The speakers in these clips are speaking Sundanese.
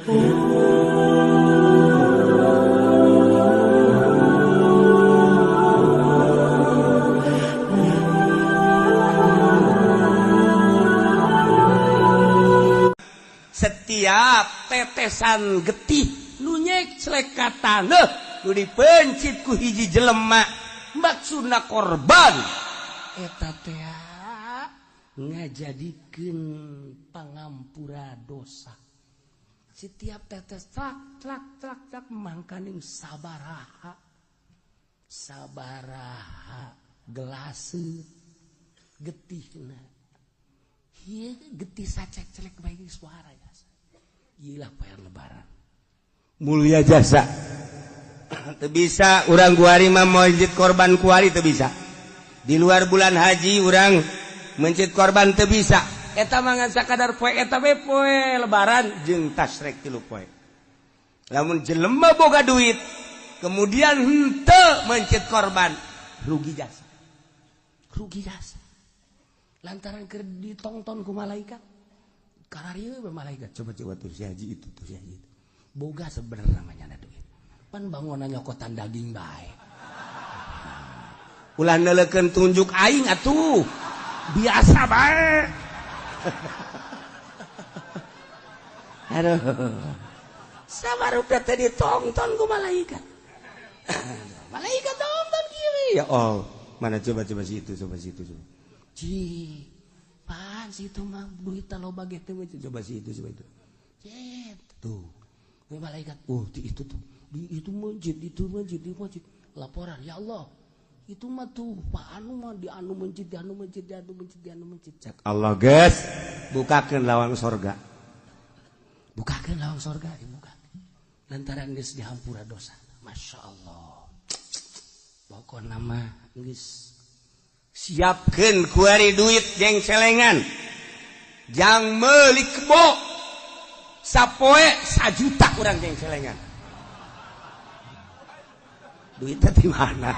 Setiap tetesan getih nu nyeclek ka taneuh nu dipencit ku hiji jelema maksudna korban eta teh ngajadikeun pangampura dosa. Setiap tetes tlak tlak tlak tlak mangkaning sabaraha sabaraha gelase getihna. Ieu getih sacek-celek bae suara jasa. Ieu lah poe lebaran. Mulia jasa. Teu bisa urang kuari mah mencit korban kuari teu bisa. Di luar bulan haji urang mencit korban teu bisa. Eta mah ngan sakadar poe eta we poe lebaran jeung tasrek 3 poe. Lamun jelema boga duit kemudian henteu mencit korban, rugi jasa. Rugi jasa. Lantaran keur ditongton ku malaikat. Kararieu we malaikat coba-coba tuh si haji itu, tuh si haji itu. Boga sebenarnya namanya ada duit. Pan bangunan nyokotan daging bae. Ulah neuleukeun tunjuk aing atuh. Biasa bae. Aduh. Sabarupa teh ditongton ku malaikat. Malaikat tonton kieu. Ya Allah, mana coba-coba si itu, coba si itu, coba. Ci, pan si itu mah duit loba ge teh coba si itu, coba itu. Cet, tuh. We malaikat, oh di itu tuh. Di itu masjid, itu masjid, di masjid. Laporan, ya Allah. Itu mah tuh Pak anu mah di anu masjid, di anu masjid, di anu masjid, di anu masjid. Cak Allah geus, bukakeun lawang sorga. Bukakeun lawang sorga, dibuka. Lantaran geus dihampura dosa. Masya Allah. Pokona mah geus siapkeun kuari duit jeung celengan. Jang meuli kebo. Sapoe 1 juta urang jeung celengan. Duitnya di mana?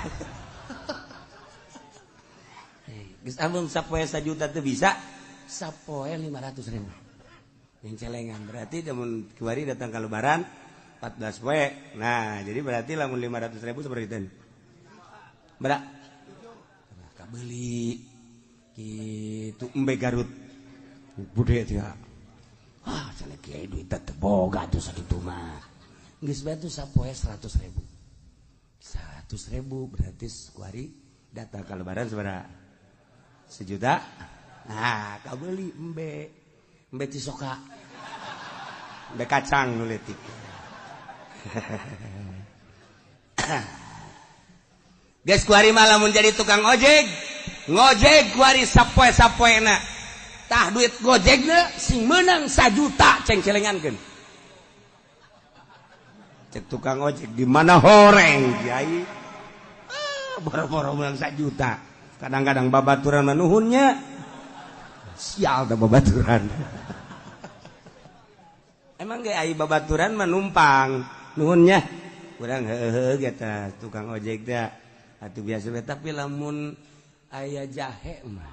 Geus amun sapoe 1 juta teu bisa, sapoe 500.000. Yang celengan berarti lamun kuari datang ke lebaran 14 poe. Nah, jadi berarti lamun 500.000 seperti itu. Berak. Kabeli kitu embe Garut. Bude teh. Ah, cenah kiai duit teh boga tuh sakitu mah. Geus bae tuh sapoe 100.000. 100.000 berarti kuari datang ke lebaran seberapa? 1 juta. Nah, kabeli embe. Embe cisoka. Embe kacang nu leutik. Geus kuari mah lamun jadi tukang ojek, ngojek kuari sapoe-sapoena. Tah duit gojekna sing meunang 1 juta ceng-celengankeun. Cek tukang ojek di mana horeng kiai. Ah, boro-boro meunang 1 juta. Kadang-kadang babaturan manuhunnya. Sial dah babaturan. Emang ge ai babaturan mah numpang nuhunnya. Urang heuheuh ge tukang ojek teh. Atuh biasa we, tapi lamun aya jahe mah.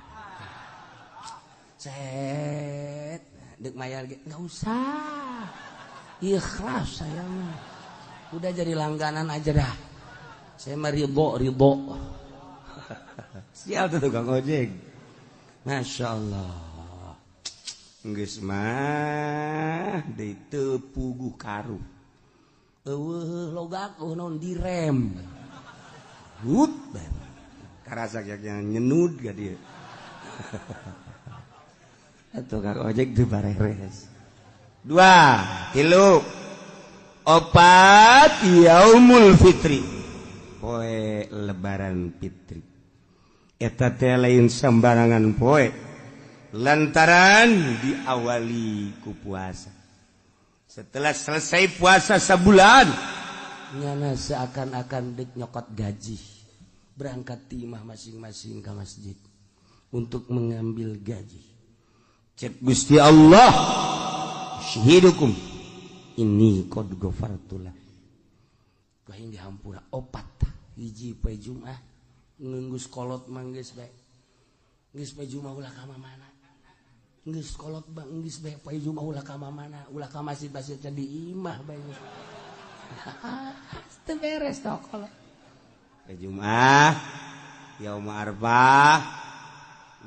Cet, deuk mayar ge enggak usah. Ikhlas saya mah. Udah jadi langganan aja dah. Saya mah ridho, ridho. Sial tuh tukang ojek. Masya Allah. Geus mah deui teu puguh karuh. Eueuh logak eueuh naon direm. Hut, karasa kayaknya nyenud gak dia. Tukang ojek tuh bareres. 2, 3, 4 yaumul fitri. Poe lebaran fitri. Eta teh lain sembarangan poe. Lantaran diawali ku puasa. Setelah selesai puasa sebulan, nyana seakan-akan dek nyokot gaji. Berangkat timah masing-masing ke masjid untuk mengambil gaji. Cek Gusti Allah, syahidukum ini qad ghafartulah. Kahing dihampura 4 hiji poe Jumat ngenggus kolot mah geus bae. Geus poe Jumat ulah ka mana. Geus kolot bang geus bae poe Jumat ulah ka mana, ulah ka masjid-masjid di imah bae. Teu beres tah kolot. Jumat, Yaum Arfah,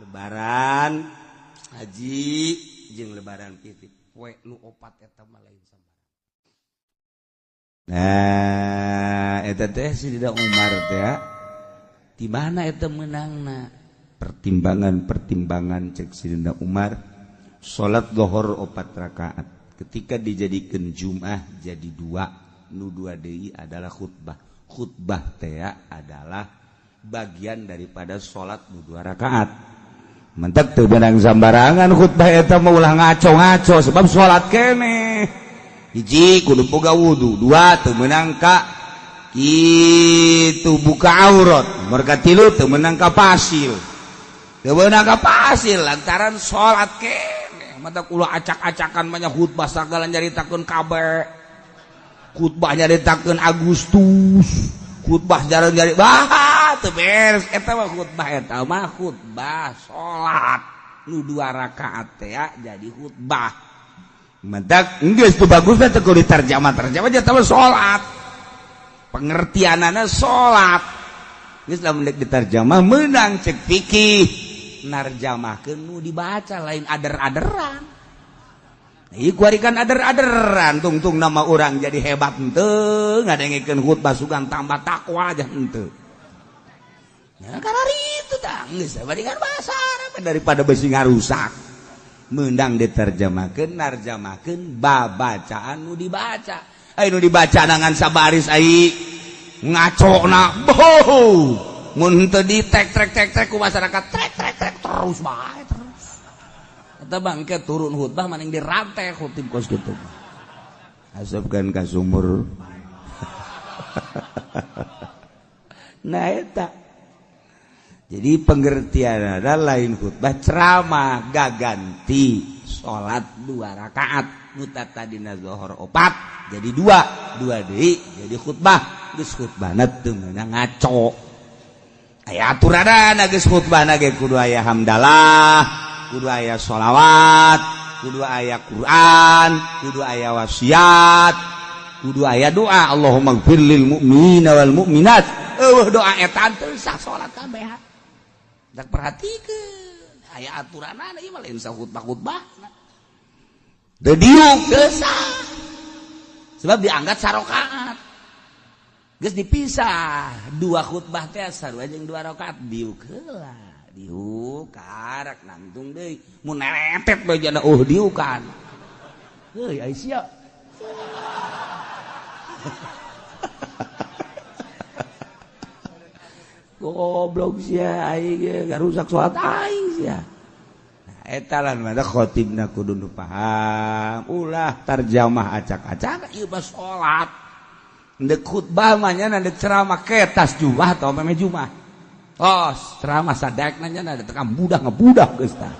Lebaran, Haji jeung Lebaran Fitri. Poe nu opat eta mah lain sambarang. Nah, eta teh Sidina Umar teh di mana eta meunangna? Pertimbangan-pertimbangan cek Sidina Umar, salat zuhur 4 rakaat. Ketika dijadikan Jumat jadi 2, nu 2 deui adalah khutbah. Khutbah teh adalah bagian daripada salat nu 2 rakaat. Mentek teu beunang sambarangan khutbah eta mah ulah ngaco-ngaco sebab salat keneh. Hiji kudu boga wudu, 2 teu meunang ka kitu buka aurat, merga 3 teu meunang ka pasil. Teu meunang ka pasil lantaran salat keneh. Mata ulah acak-acakan banyak khutbah sagala nyaritakeun kabeh. Khutbah nyaritakeun Agustus, khutbah jarang nyari bah teu beres eta mah khutbah eta mah khutbah salat nu 2 rakaat teh jadi khutbah. Mentak geus teu bagus teh kudu diterjemah-terjemah eta mah salat. Pengertianana salat. Geus lamun deuk diterjemah meunang cek fikih narjamahkeun nu dibaca lain ader-aderan. Ieu kuari kan ader-aderan tungtung nama orang jadi hebat henteu ngadengekeun khutbah sugan tambah takwa aja henteu. Nah karena itu tah geus bandingan bahasa Arab daripada besi ngarusak. Meundang diterjemahkeun narjamahkeun babacaan nu dibaca. Ai nu dibaca nangan sabaris ai ngacona boh. Mun henteu di tek trek tek trek ku masyarakat trek trek trek terus bae terus. Eta bangke turun khutbah maning dirantai khutib kos kitu. Asupkeun ka sumur. Nah eta. Jadi pengertian adalah lain khutbah ceramah gaganti salat 2 rakaat nu tadina zuhur 4 jadi 2, 2 deui jadi khutbah. Geus khutbahna teu meunang ngaco. Aya aturanana geus khutbahna ge kudu aya hamdalah, kudu aya sholawat, kudu aya Quran, kudu aya wasiat, kudu aya doa Allahumma gfir lil mu'minina wal mu'minat. Eueuh doa eta teu sah salat kabeh. Dak perhatikeun aya aturanana ieu mah lain sah khutbah-khutbah. Teu diuk teu sah. Sebab dianggap sarokaat. Geus dipisah 2 khutbah teh sarua jeung 2 rakaat diuk heula. Diuk karak nangtung deui mun neretet bae jana diukan. Heuy ai sia. Goblok sia aing ge ngarusak salat aing sia. Nah eta lah mah khotibna kudu nu paham, ulah tarjamah acak-acak ieu mah salat. Ndek khutbah mah nya ndek ceramah ketas Jumat atau meme Jumat. Oh, ceramah sadekna nya da tekam budak ngebudak geus tah.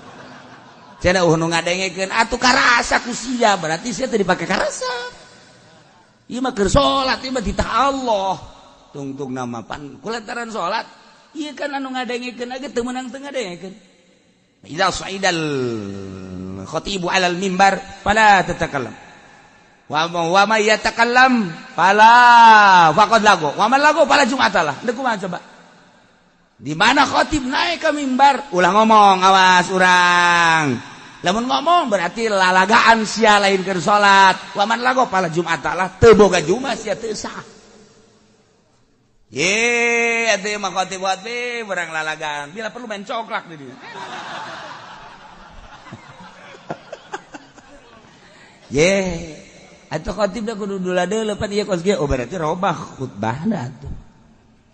Cenah eueuh nu ngadengekeun atuh karasa ku sia, berarti sia teu dipake karasa. Ieu mah keur salat, ieu mah titah Allah. Tungtung nama pan kulantaran salat, ieu kan anu ngadengekeun age teu meunang teu ngadengekeun. Idza sa'idal khatibu 'alal mimbar fala tatakallam. Wa ma yatakallam fala faqad lagu. Wa man lagu fala jum'atalah. Deuk kumaha coba? Di mana khotib naik ke mimbar, ulah ngomong, awas urang. Lamun ngomong berarti lalagaan sia lain keur salat. Waman lago pala Jumatalah teu boga Jumat sia teu sah. Ye, atuh mah khotib khotib urang lalagaan. Bila perlu main coklak di dieu. Ye, atuh khotib da kudu dula deuleu pan ieu kos ge. Oh berarti robah khutbahna atuh.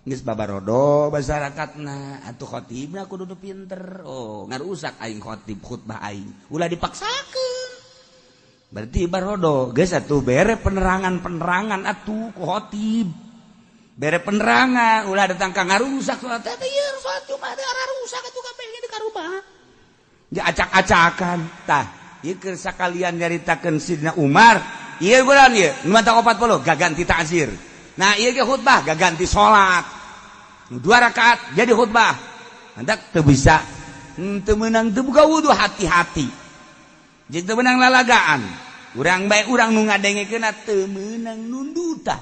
Geus babarodo masyarakatna atuh khotibna kudu nu pinter. Oh, ngarusak aing khotib khutbah aing. Ulah dipaksakeun. Berarti barodo geus atuh bere penerangan-penerangan atuh ku khotib. Bere penerangan ulah datang ka ngarusak salat teh ieu salat Jumat teh rusak atuh kabeh di karubah. Dia acak-acakan tah. Ieu keur sakalian nyaritakeun Sidina Umar, ieu bulan ieu nu mata 40 gaganti ta'zir. Nah ieu ge khutbah gaganti salat. 2 rakaat jadi khutbah. Hendak teu bisa teu meunang teu buka wudu hati-hati. Jeung teu meunang lalagaan. Urang bae urang nu ngadengekeun teu meunang nundutan.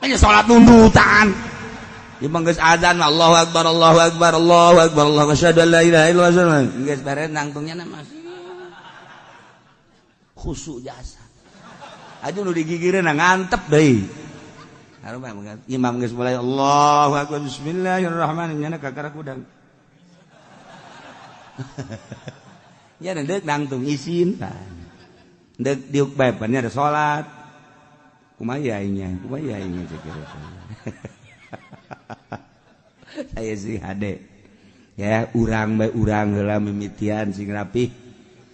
Nya salat nundutan. Ieu mah geus azan Allahu akbar Allahu akbar Allahu akbar Allahu asyhadu an la ilaha illallah. Geus beres nangtungnya mah khusyuk jasa. Aduh nu digigireun ngantep deui. Imam geus mulai Allahu akbar bismillahirrahmanirrahim nyana kakara kudang. Ya deuk nangtung isin. Deuk diuk bae pan ada salat. Kumaha aingnya? Kumaha aingnya cek. Saya sih hade. Ya urang bae urang heula mimitian sing rapih.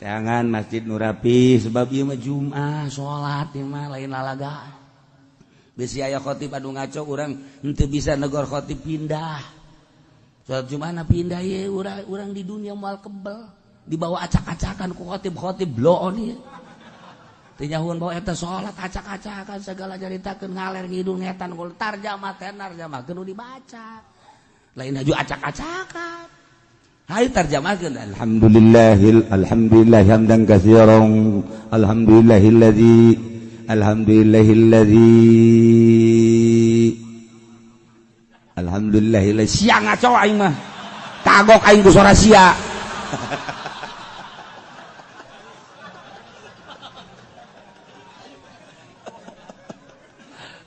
Teangan masjid nu rapi sebab ieu mah Jumat salat ieu mah lain lalagaan. Bisi aya khotib anu ngaco urang henteu bisa negor khotib pindah. Salat Jumat pindah ye urang di dunia moal kebel dibawa acak-acakan ku khotib-khotib bloon ieu. Teu nyahueun bawa eta salat acak-acakan segala caritakeun ngaler ngidul ngetan gol tarjamah teh tarjamahkeun nu dibaca. Lain haju acak-acakan. Hayu tarjamahkeun alhamdulillahil alhamdulillah hamdan katsiran alhamdulillahilladzi alhamdulillahilladzi alhamdulillahilladzi sia ngaco aing mah kagok aing ku sora sia.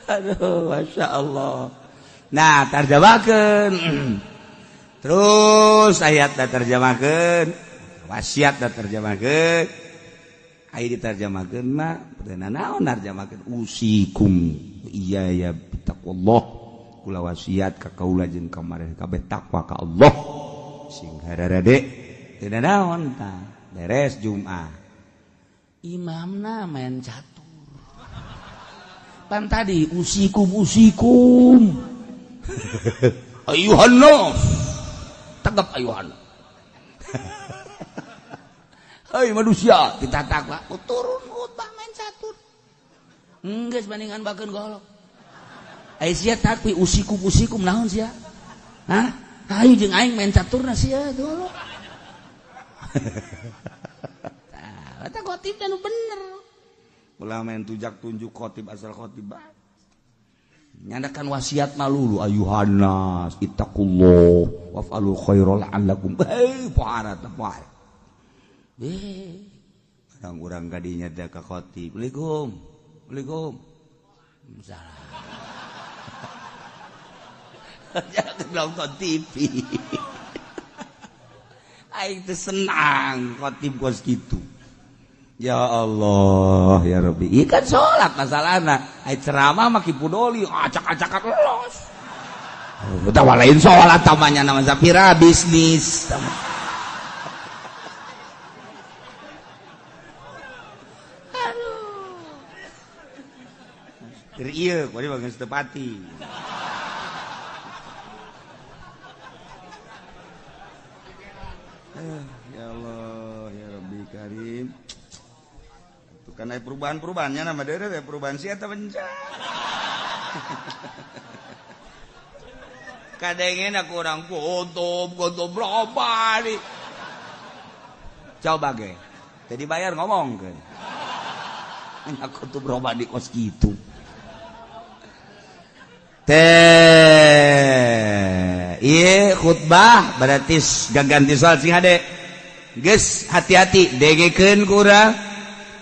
Aduh Masya Allah. Nah tarjamahkeun terus ayat da terjemahkeun wasiat da terjemahkeun aya diterjemahkeun mah teu naon narjemahkeun usikum iya ya bitaqwallah kula wasiat ka kaula jeung ka mareh kabeh takwa ka Allah sing hararade teu naon tah beres Jumat imamna main catur pan tadi usikum usikum ayuhan nas tegap ayuhan. Hei manusia, kita takwa turun khutbah main catur. Geus bandingan bakeun golok. Ai sia takwi usikum usikum naon sia? Hah? Hayu jeung aing main caturna sia golok. Tah, eta khotib nu bener. Ulah main tujak tunjuk khotib asal khotib bae. Nyandakan wasiat malulu ayuhan nas ittaqullah waf'alul khairal la'allakum hei pohara teh poe urang urang kadinya teh ka khatib Assalamualaikum Assalamualaikum salah jangan nonton TV aing teh senang khatib kos kitu. Ya Allah ya Rabbi. Ieu kan salat masalahna. Ai ceramah mah kipudoli acak-acakan los. Utawa lain salat tamanya nama Zafira bisnis. Aduh. Keur ieu kuari bageus teu pati. Ya Allah ya Rabbi Karim. Karena perubahan-perubahannya nama dere perubahan sih atau benca. Kadangnya aku orang gontom gontom berapa nih? Coba ge, jadi bayar ngomong ke. Aku tuh berubah di kos gitu. Teh, iya khutbah berarti ganti soal sing hade. Geus hati-hati degekeun ku urang.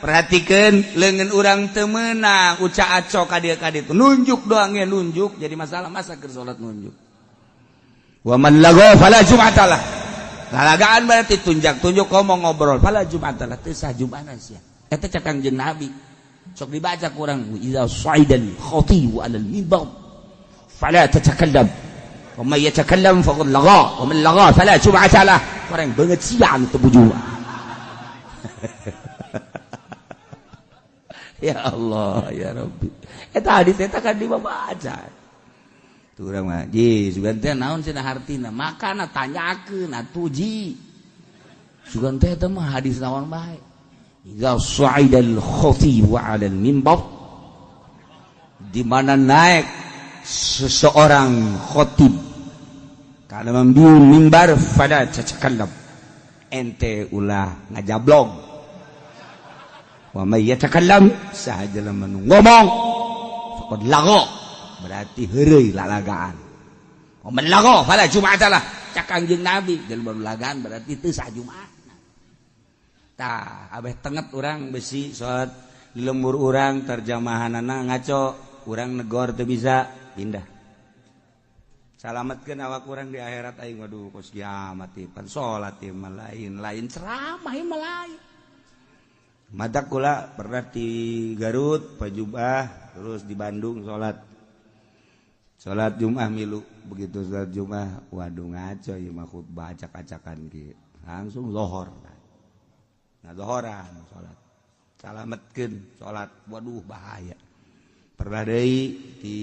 Perhatikan lengan urang temenang uca aco kadia kadia itu nunjuk doangnya nunjuk jadi masalah masa keur salat nunjuk. Wa man lago fala jum'atalah. Lalagaan berarti tunjak tunjuk ngomong ngobrol fala jum'atalah teu sah jum'ana sia. Eta cek Kangjeng Nabi. Sok dibaca ku urang idza sa'idal khatibu 'alal mimbar fala tatakallam. Wa man yatakallam faqad lagha wa man lagha fala jum'atalah. Urang beungeut sia anu teu bujuan. Ya Allah ya Rabbi. Eta hadis eta kan dibaca. Tuh urang mah ji sugan teh naon cenah hartina? Makana tanyakeun atuh ji. Sugan teh eta mah hadis naon bae. Idza sa'idal khatib 'ala al-mimbar, di mana naik seseorang khatib kana mambiun mimbar fala tatakallam. Ente ulah ngajablog. Wa may yatakallam, saha jelema nu ngomong, faqad lagha, berarti heureuy lalagaan. Wa man lagha fala jum'ata lah, cak Kangjeng Nabi, jelema nu lagaan berarti teu sah Jumat. Tah, abeh tenget urang besi salat di lembur urang terjemahanana ngaco, urang negor teu bisa pindah. Salametkeun awak urang di akhirat aing, waduh kos kiamat ieu pan salat ieu mah lain, lain ceramah ieu mah lain. Matak kula pernah di Garut Pajubah, terus di Bandung salat. Salat Jumat milu, begitu salat Jumat waduh ngaco ieu mah khutbah acak-acakan kieu. Langsung lohor. Nah lohoran salat. Salametkeun salat, waduh bahaya. Pernah deui di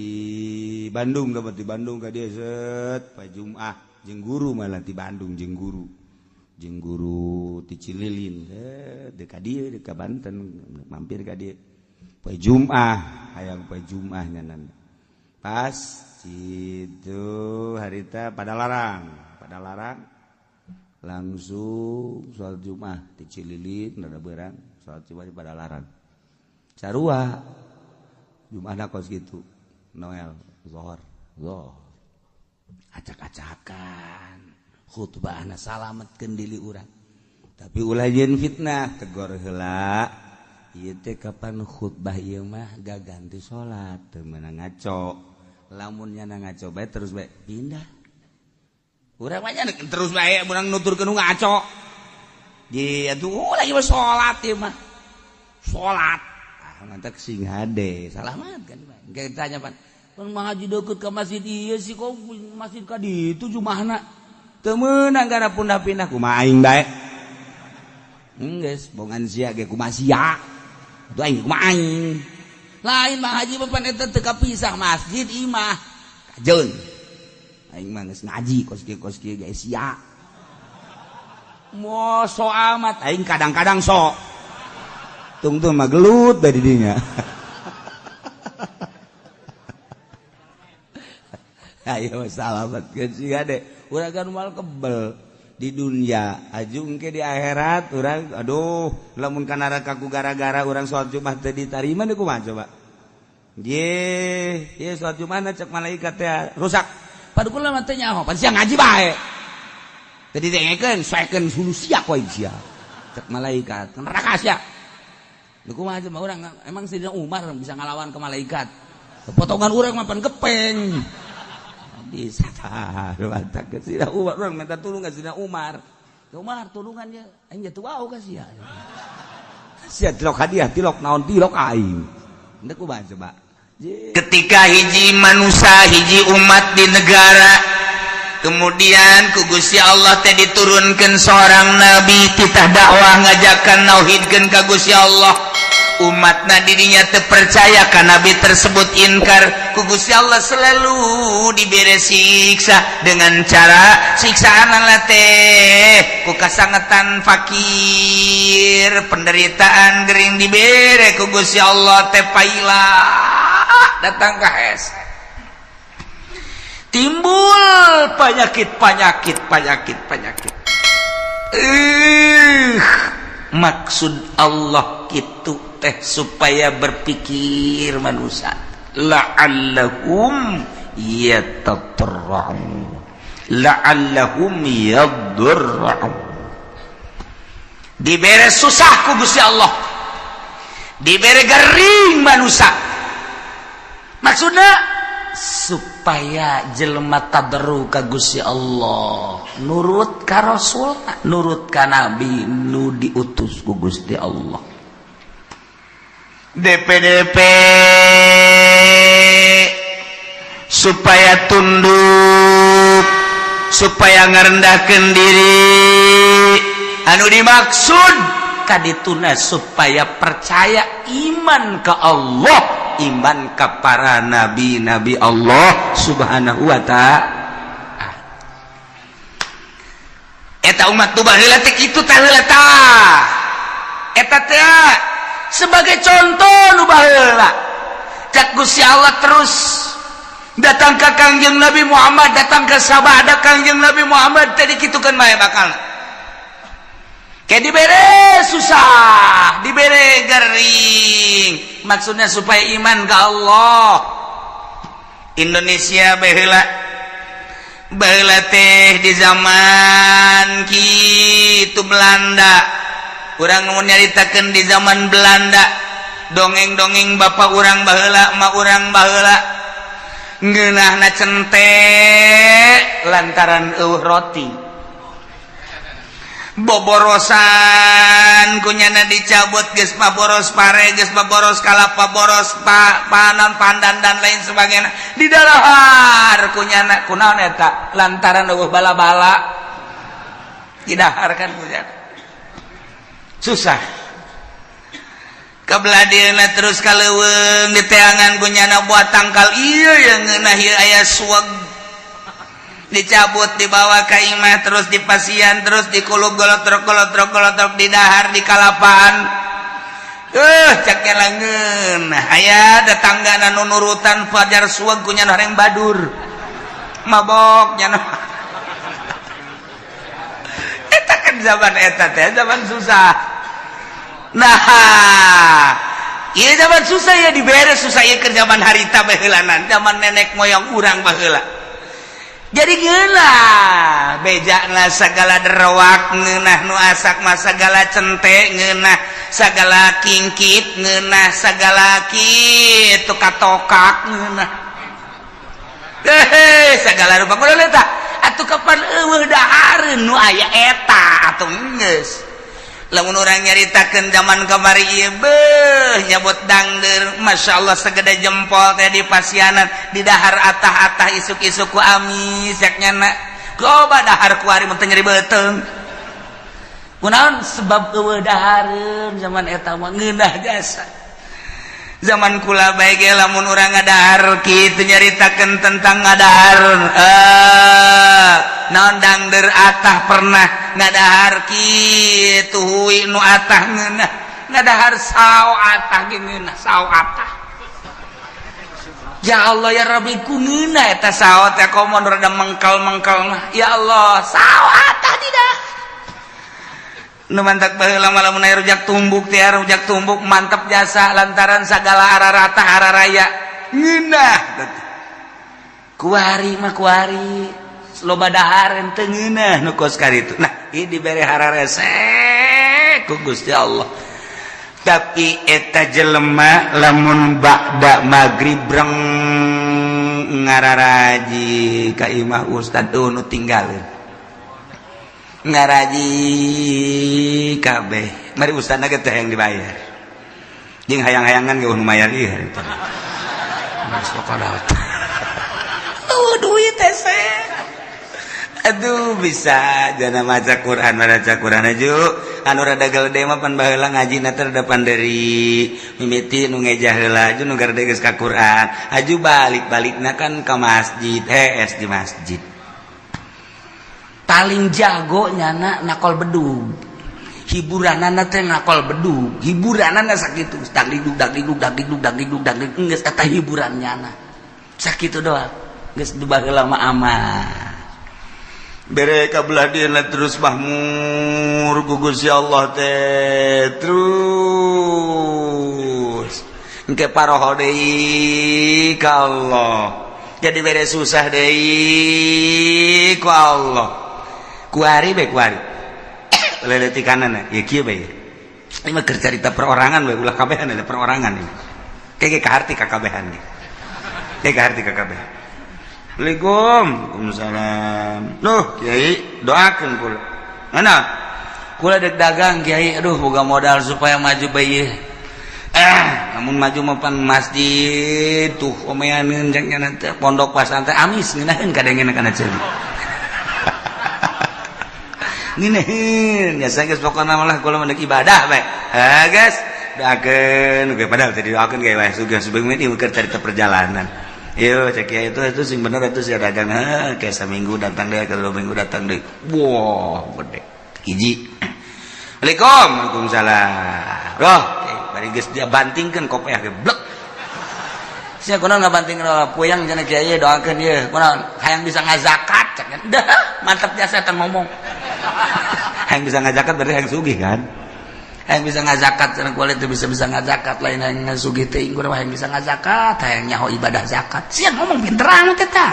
Bandung, dapat di Bandung ka dieu set Pajumah jeung guru malah di Bandung jeung guru. Jeung guru ti Cililin deka dieu deka Banten mampir ka dieu poe Jumat hayang poe Jumat nyanan pas situ harita pada larang langsung salat Jumat di Cililin rada beurang salat Jumat di Padalarang sarua Jumatna kos kitu Noel zuhur zuhur acak-acakan khutbahna salametkeun diri urang tapi ulah jeung fitnah tegor heula ieu teh kapan khutbah ieu mah gaganti salat teu meunang ngaco lamun nyana ngaco bae terus bae pindah urang mah nya terus bae meunang nuturkeun nu ngaco di atuh lagi mah salat ieu mah salat ah mantak sing hade salamat kan bae tanya pan pan mah haji deukeut ka masjid ieu sih kok masjid ka ditu jumahna teu meunang gara pindah-pindah kumaha aing bae geus bongan sia ge kumaha sia atuh aing kumaha aing lain mah haji pan eta teu kapisah masjid imah kajeun aing mah geus ngaji kos kieu ge sia mo so amat aing kadang-kadang sok tungtung mah gelut dari dinya. Ayo salamat sih ade urang kan moal kebel di dunia ajung ke di akhirat urang aduh lamun ka neraka ku gara-gara urang salat Jumat teu ditarima deui kumaha coba. Ye, ye salat Jumat cek malaikat teh rusak. Padu kula mah teu nyaho, pan sia ngaji bae. Teu didengekeun, soekeun hulu sia koe sia. Cek malaikat, neraka sia. Leu kumaha coba urang emang Sayyidina Umar bisa ngalawan ke malaikat. Potongan urang mah pan gepeng. Bisa tahu ke Sayyidina Umar urang minta tulung ka Sayyidina Umar. Umar tulungannya aing jatuh wau ka sia. Sia tilok hadiah tilok naon tilok aing. Henteu kumaha coba. Ketika hiji manusia hiji umat di negara kemudian ku Gusti Allah teh diturunkeun seorang nabi titah dakwah ngajakan nauhidkeun ka Gusti Allah. Umatna dirinya terpercaya ka nabi tersebut inkar ku Gusti Allah selalu dibere siksa dengan cara siksaan teh ku kasangetan fakir penderitaan gering dibere ku Gusti Allah teh paila datang ka hese timbul penyakit penyakit penyakit penyakit. Maksud Allah gitu teh supaya berpikir manusia la'allahum yatatarra'un la'allahum yadurra'un. Dibere susah ku Gusti Allah, dibere gering manusia, maksudnya supaya jelema tadarru ka Gusti Allah, nurut ka Rasul, nurut ka Nabi nu diutus ku Gusti Allah. DPDP supaya tunduk, supaya ngerendahkan diri, anu dimaksud kadituna supaya percaya iman ke Allah, iman ke para nabi-nabi Allah subhanahu wa ta'ala. Eta umat tu baheula teh kitu tah heula tah. Eta teh sebagai contoh nu baheula. Cak Gusti Allah terus datang ke Kangjeng Nabi Muhammad, datang ke sabada Kangjeng Nabi Muhammad tadi kitukeun bae bakal. Kayak dibere susah, dibere gering, maksudnya supaya iman ke Allah. Indonesia baheula, baheula teh di zaman kitu Belanda. Urang mau nyaritakeun di zaman Belanda, dongeng-dongeng bapak urang baheula, emak urang baheula, ngeunahna cente lantaran euweuh roti, boborosan kunyana dicabut, geus mah boros pare, geus mah boros kalapa, boros panan, pandan, dan lain sebagainya, didahar kunyana. Kunaon eta? Lantaran euweuh bala-bala, didahar kan kunyana susah. Kebelah dieuna terus ka leuweung, diteangan kunyana buat tangkal ieu yang ngeunah ieu, aya suweg, dicabut, dibawa ke imah, terus dipasian, terus dikulub, golotrok golotrok golotrok, didahar di kalapaan. Cek langeun aya tetangga nu nurutan fajar suweg kunya horeng badur mabok nya. Eta kan zaman eta teh zaman susah. Nah, iya, zaman susah ya, dibere susah ya ke zaman harita baheulanan, zaman nenek moyang urang baheula. Jadi ngeunah bejana segala derwak, ngeunah nu asak mah segala cente ngeunah, segala kingkit ngeunah, segala kitu katokak ngeunah, eh segala rupa. Kudu eta atuh, kapan euweuh dahareun nu aya eta atuh geus. Lamun urang nyaritakeun zaman kamari ieu, beuh, nyabot dangder, Masya Allah, segede jempol teh di pasianan, di dahar atah-atah, isuk-isuk ku amis yak nyana. Coba dahar kuari mun teu nyeri beuteung. Kunaon? Sebab euweuh dahareun zaman eta mah, ngeunah jasa. Zaman kula bae ge lamun urang ngadahar kitu, nyaritakeun tentang ngadahar, eh naon, dangder atah, pernah ngadahar kitu, hui nu atah ngeunah, ngadahar sao atah ge ngeunah, sao atah. Ya Allah ya Rabbi, ku ngeunah eta sao teh, komo rada mengkal-mengkal mah. Ya Allah, sao atah tidak. Nu mantak baheula mah lamun aya rujak tumbuk teh, rujak tumbuk mantep jasa, lantaran sagala ararata araraya ngeunah. Kuari mah kuari loba dahar teu ngeunah nu kos karitu. Nah, ieu dibere hararese ku Gusti Allah. Tapi eta jelema lamun ba'da magrib breng ngararaji ka imah ustad nu tinggalin, ngaraji kabeh, mari ustadna ge teh yang dibayar, jeung hayang-hayangan ge nu mayar ieu harita. Oh, duit teh. Aduh, bisa jana maca Quran, maca Quran aju anu rada gede mah pan baheula ngaji na teh rada panderi, mimiti nu ngejah heula, aju nu garede geus ka Quran, aju balik-balikna kan ka masjid, hees di masjid. Paling jago nyana nakol bedug, hiburanana teh nakol bedug, hiburanana sakitu, dagdikduk dagdikduk dagdikduk dagdikduk dagdikduk, geus eta hiburan nyana sakitu doang. Geus baheula mah aman. Bere kabelah dieuna terus mahmur ku Gusti Allah teh, terus engke paroho deui ka Allah, jadi bere susah deui ku Allah. Kuari be, kuari leleti kanan ya, kieu bae. Ini mah keur carita perorangan bae, ulah kabehan, ada perorangan ini kayak kaharti ka kabehan ge, kayak kaharti ka kabehan. Assalamualaikum. Waalaikumsalam. Duh, Kiai, doakeun kula. Mana? Kula dek dagang, Kiai. Aduh, boga modal supaya maju bae. Eh, namun maju mah pan masjid tuh omeaneun cek nya teh, pondok pasantren amis ngeunaheun kadengeun kana ceuli. Ngeunaheun ya geus, pokona malah kula mah dek ibadah bae. Ah, guys, doakeun ge, padahal teh didoakeun ge wae sugan sugan ieu keur carita perjalanan. Yo cek ya, itu sing bener itu sih dagang. Ha, kayak seminggu datang deh, kalau 2 minggu datang deh. Wah, gede. Hiji. Assalamualaikum. Waalaikumsalam. Loh, bari geus dia bantingkeun kopiah ge blek. Sia kunaon ngabantingkeun puyang cenah, kiai doakeun ieu. Kunaon? Hayang bisa ngazakat cek. Dah, mantap jasa eta ngomong. Yang bisa ngazakat berarti yang sugih kan? Yang bisa ngazakat cenah kulit teu bisa ngazakat, lain yang sugih teuing urang yang bisa ngazakat, hayang nyaho ibadah zakat. Sia ngomong pinter amat eta.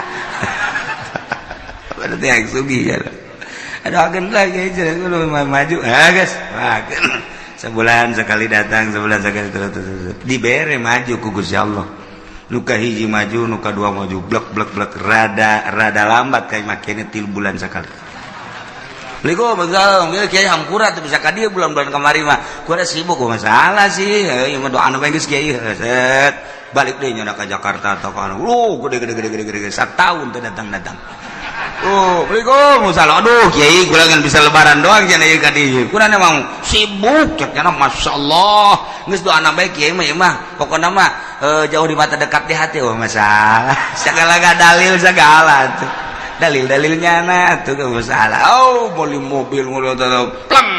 Berarti yang sugih ya. Aduh, agen lagi cenah maju. Ah guys, sebulan sekali datang, sebulan sekali terus, terus, terus. Dibere maju ku Gusti Allah. Nuka hiji maju, nuka dua maju, blek blek blek, rada rada lambat kayak makinnya 3 bulan sekali. Assalamualaikum, kiai hampura tuh bisa ka dieu bulan-bulan kamari mah. Kuda sibuk masalah sih. Ieu mah doa anu geus kiai set. Balik deui nya ka Jakarta atau ka anu. Gede gede gede gede gede satahun teu datang-datang. Oh, Assalamualaikum, salah. Aduh, kiai kula ngan bisa lebaran doang cenah ieu ka dieu. Kurang emang sibuk cek nya, masyaallah. Geus doa bae kiai mah ieu mah. Pokona mah jauh di mata dekat di hati. Oh, masalah. Segala dalil segala tuh. Dalil-dalilnya nah tuh gak masalah. Oh, beli mobil mobil pleng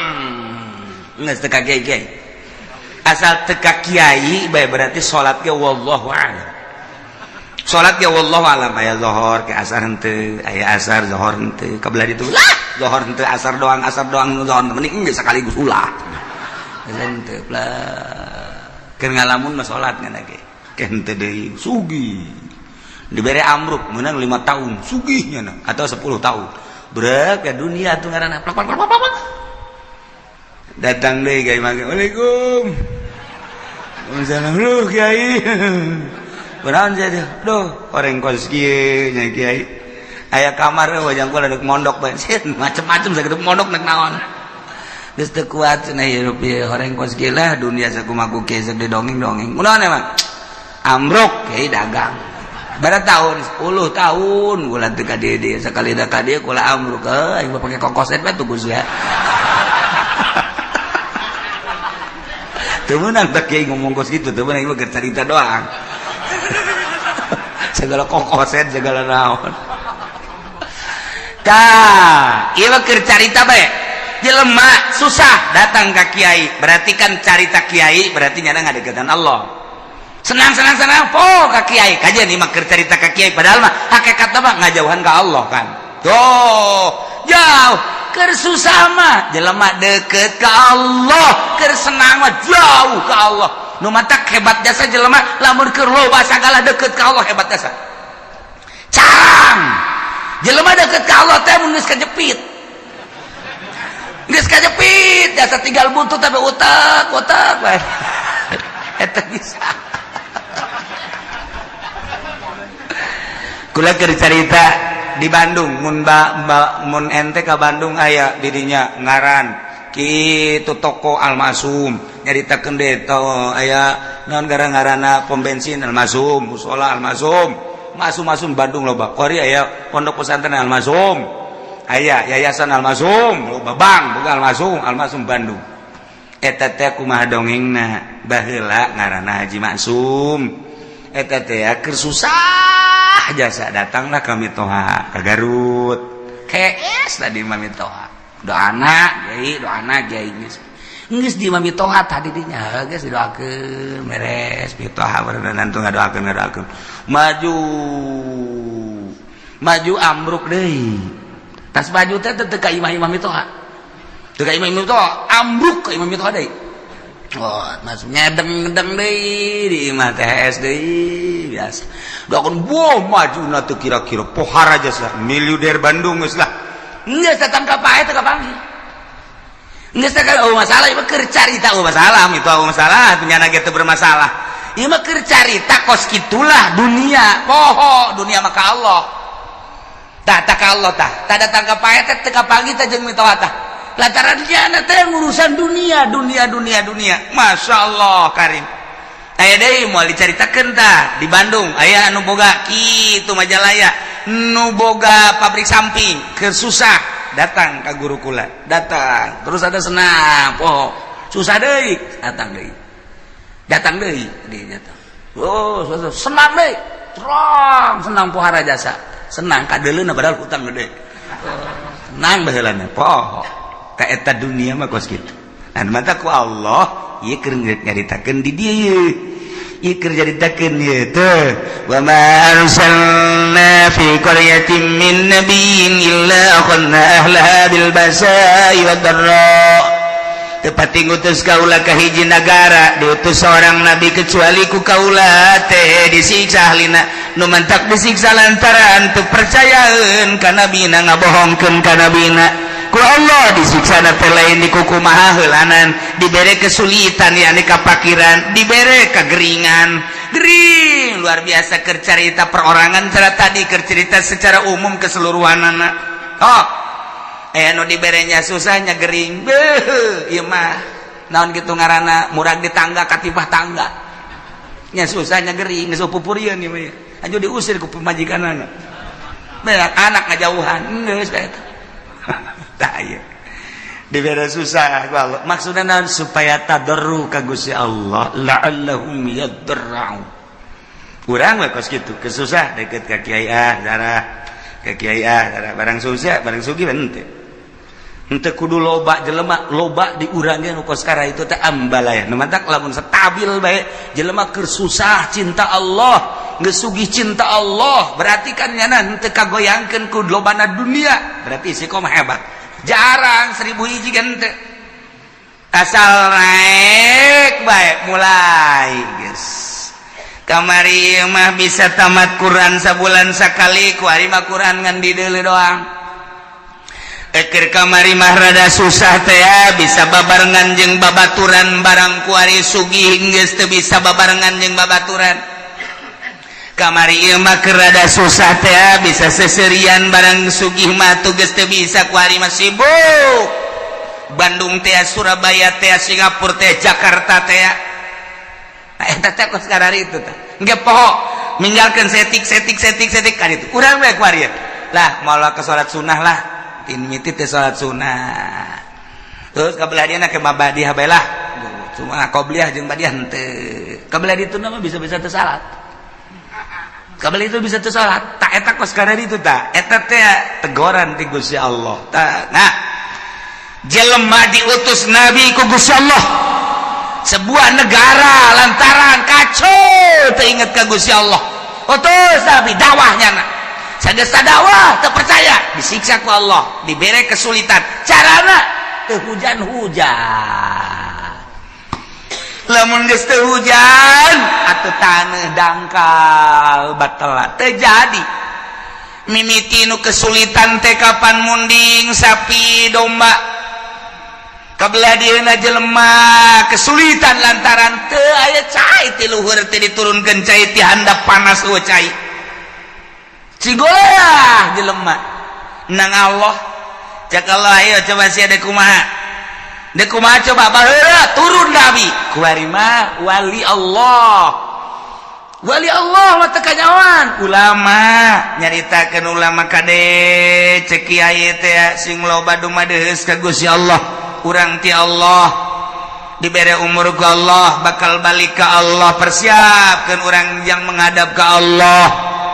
nggak teka kiai kiai, asal teka kiai bae berarti sholat ge wallahu a'lam, sholat ge wallahu a'lam. Aya zohor ke asar henteu, aya asar zohor henteu, kabelah ditu lah zohor henteu, asar doang, asar doang zohor mending geus sekaligus ulah henteu plek keur ngalamun mah salat ngana ge ke henteu deui. Sugih diberi amruk menang 5 tahun sugihnya nah, atau 10 tahun berat ke dunia tuh ngaranna plak plak plak plak. Datang deh kiai mangke, "Waalaikum salam lu kiai." Kunaon jadi? Duh, orang kos kieu nya kiai, aya kamar wajang kula dek mondok bae macem-macem sakitu mondok nek naon geus teu kuat cenah hirup ieu orang kos kieu lah dunia sakumaha ku kieu didongeng-dongeng. Kunaon emang amruk kiai dagang bara tahun 10 tahun kula teu ka dieu sekali da ka dieu kula amruk aing mah pake kokoset bae tuh ya. Teu meunang teh kiai ngomong kos kitu, teu meunang, ieu mah cerita doang. Segala kokoset segala naon. Tah, ieu mah keur carita bae. Jelema susah datang ka kiai, berarti kan carita kiai berarti nyana ngadeukeutan Allah. Senang senang senang po ka kiai, kajian ieu mah keur carita ka kiai, padahal mah hakikatna mah ngajauhan ka Allah kan. Tuh, jauh. Keur susah mah jelema deket ke Allah, keur senang mah jauh ke Allah. Nu matak hebat jasa jelema lamun keur loba sagala deket ke Allah, hebat jasa. Carang jelema deket ke Allah teh mun geus kajepit. Geus kajepit jasa tinggal buntut tapi utak utak bae. Eta bisa. Kula keur carita di Bandung mun ba, ba, mun ente ka Bandung aya didinya ngaran kitu toko Almasum nyaritakeun deui to aya naon gara-ngarana pom bensin Almasum, musola Almasum, Masum-masum Bandung loba. Kori aya pondok pesantren Almasum, aya yayasan Almasum, loba bank boga Almasum, Almasum Bandung. Eta teh kumaha dongengna baheula ngaranna Haji Maksum. Eta teh keur susah jasa datanglah kami toha ke Garut. KS tadi mami toha. Doana kiai, doana kiai geus. Geus di mami toha tadi dinya geus didoakeun beres mitoha berenang tuh ngadoakeun ngadoakeun. Maju maju ambruk deui. Tas maju teh teu ka imah-imah mitoha. Teu ka imah-imah mitoha, ambruk ka imah mitoha deui. Oh, masuk ngedeng-ngedeng deui di imah THS deui biasa. Doakeun boh majuna teu kira-kira pohara jasa miliuder Bandung geus lah. Geus datang ka pae teu kapanggih. Geus teh oh masalah ieu mah keur carita, oh masalah itu, oh masalah punya ge teu bermasalah. Ieu mah keur carita kos kitulah dunia, poho dunia mah ka Allah. Tah tah ka Allah tah. Tah datang ka pae teh teu kapanggih teh jeung mitoha tah. Lantaran dia teh urusan dunia, dunia, dunia, dunia. Masya Allah karim. Aya deui moal dicaritakeun tah di Bandung. Aya anu boga kitu Majalaya, nu boga pabrik samping, keur susah datang ka guru kula. Datang, terus ada senang, poho. Susah deui, datang deui. Datang deui dinya tah. Oh, susah. Senang deui. Terang senang pohara jasa. Senang kadeuleuna padahal hutang gede. Senang baheulana poho. Ka eta dunia mah kos kitu. Nah, mata ku Allah ieu keur nyaritakeun di dieu. Ieu keur caritakeun ieu teh, "Wa ma arsalna fi qaryatin min nabiyyin illa akhadna ahlaha bil ba'sa'i wad dharra." Teu pati ngutus kaula ka hiji nagara diutus seorang nabi, kecuali ku kaula teh disiksa ahlina. Nu mantak disiksa lantaran teu percayaeun ka nabina, ngabohongkeun ka nabina. Ku Allah disiksa teh lain dikukumaha heulanan, dibere kesulitan, yakni kapakiran, dibere kegeringan, gering luar biasa. Keur carita perorangan cara tadi, keur cerita secara umum keseluruhan anak. Oh, eh, nu diberenya susahnya gering. Beuh, ieu mah naon gitu ngaranna, murag di tangga katipah tangga nya, susahnya gering, geus pupurieun ieu mah. Anu diusir ku pamajikanana, beak anak ngajauhan, geus eta. Tah, ieu dibere susah ku Allah maksudna naon? Supaya tadarru ka Gusti Allah, la'allahum yadarra'un. Urang we kos kitu, kesusah deket ka kiai, ah darah ke kiai, ah darah. Barang susah, barang sugih henteu, henteu kudu loba jelema, loba di urang ge nu kos kara itu teh ambalaya. Nu matak lamun stabil bae jelema, keur susah cinta Allah, geus sugih cinta Allah, berarti kan nyana henteu kagoyangkeun ku lobana dunia, berarti istiqomah hebat. Jarang, 1000 hiji kan henteu. Asal naik bae mulai geus. Kamari mah bisa tamat Quran sabulan sakali, kuari mah Quran ngan dideuleu doang. Eker kamari mah rada susah teh ya, bisa babarengan jeung babaturan, barang kuari sugih geus teu bisa babarengan jeung babaturan. Kamari ieu mah keur rada susah teh ya, bisa seserian, barang sugih mah tuh geus teu bisa. Kuari mah sibuk Bandung teh, Surabaya teh, Singapura teh, Jakarta teh. Nah, eta teh kos karari itu teh engke poho, ninggalkeun setik setik setik setik kan itu. Urang we kuari lah moal ke salat sunnah lah, tin miti teh salat sunnah. Terus kabelah dia ke mabadiah bae lah, cuma qobliyah jeung badiah henteu. Kabelah ditu mah bisa-bisa teu salat, kabelah itu bisa teu salat. Tak eta kos karari itu, tak eta teh tegoran ti Gusti Allah. Nah, jelema diutus nabi ku Gusti Allah sebuah negara lantaran kacau, teringat ke Gusti Allah, utus nabi dakwahnya. Nak sageus dakwah teu percaya, disiksa ku Allah, diberi kesulitan, carana teu hujan-hujan. Lamun geus teu hujan atuh taneuh dangkal batal teu jadi. Mimiti nu kesulitan teh kapan munding sapi domba. Kabelah dieuna jelema kesulitan lantaran teu aya cai ti luhur, teh diturunkeun cai ti handap, panas eueuh cai. Cigoleah jelema nang Allah. Cek Allah, ayo coba sia dek kumaha, dek kumaha coba. Baheula turun nabi, kuari mah wali Allah. Wali Allah mah teu kanyawan ulama nyaritakeun, ulama kade, cek kiai teh sing loba dumadeus ka Gusti Allah. Urang ti Allah dibere umur ku Allah, bakal balik ke Allah, persiapkan orang yang menghadap ke Allah.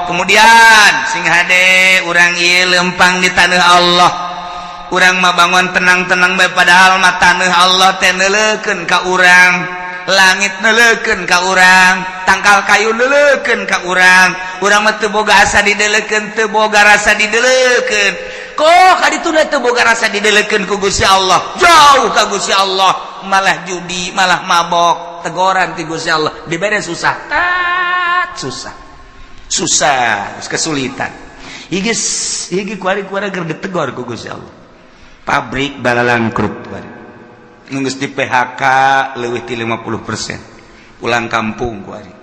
Kemudian sing hade urang ieu lempang di tanah Allah. Urang mah bangun tenang-tenang bae, padahal mah tanah Allah teh neuleukeun ka urang, langit neuleukeun ka urang, tangkal kayu neuleukeun ka urang. Urang mah teu boga asa dideulekeun, teu boga rasa dideulekeun. Kok kadituna teu boga rasa dideulekeun ku Gusti Allah, jauh ka Gusti Allah, malah judi, malah mabok. Tegoran ti Gusti Allah, dibere susah, tat susah susah, kesulitan. Iki iki kuari-kuari keur ditegor ku Gusti Allah. Pabrik balalangkrut kuari, geus di PHK leuwih ti 50%, pulang kampung kuari.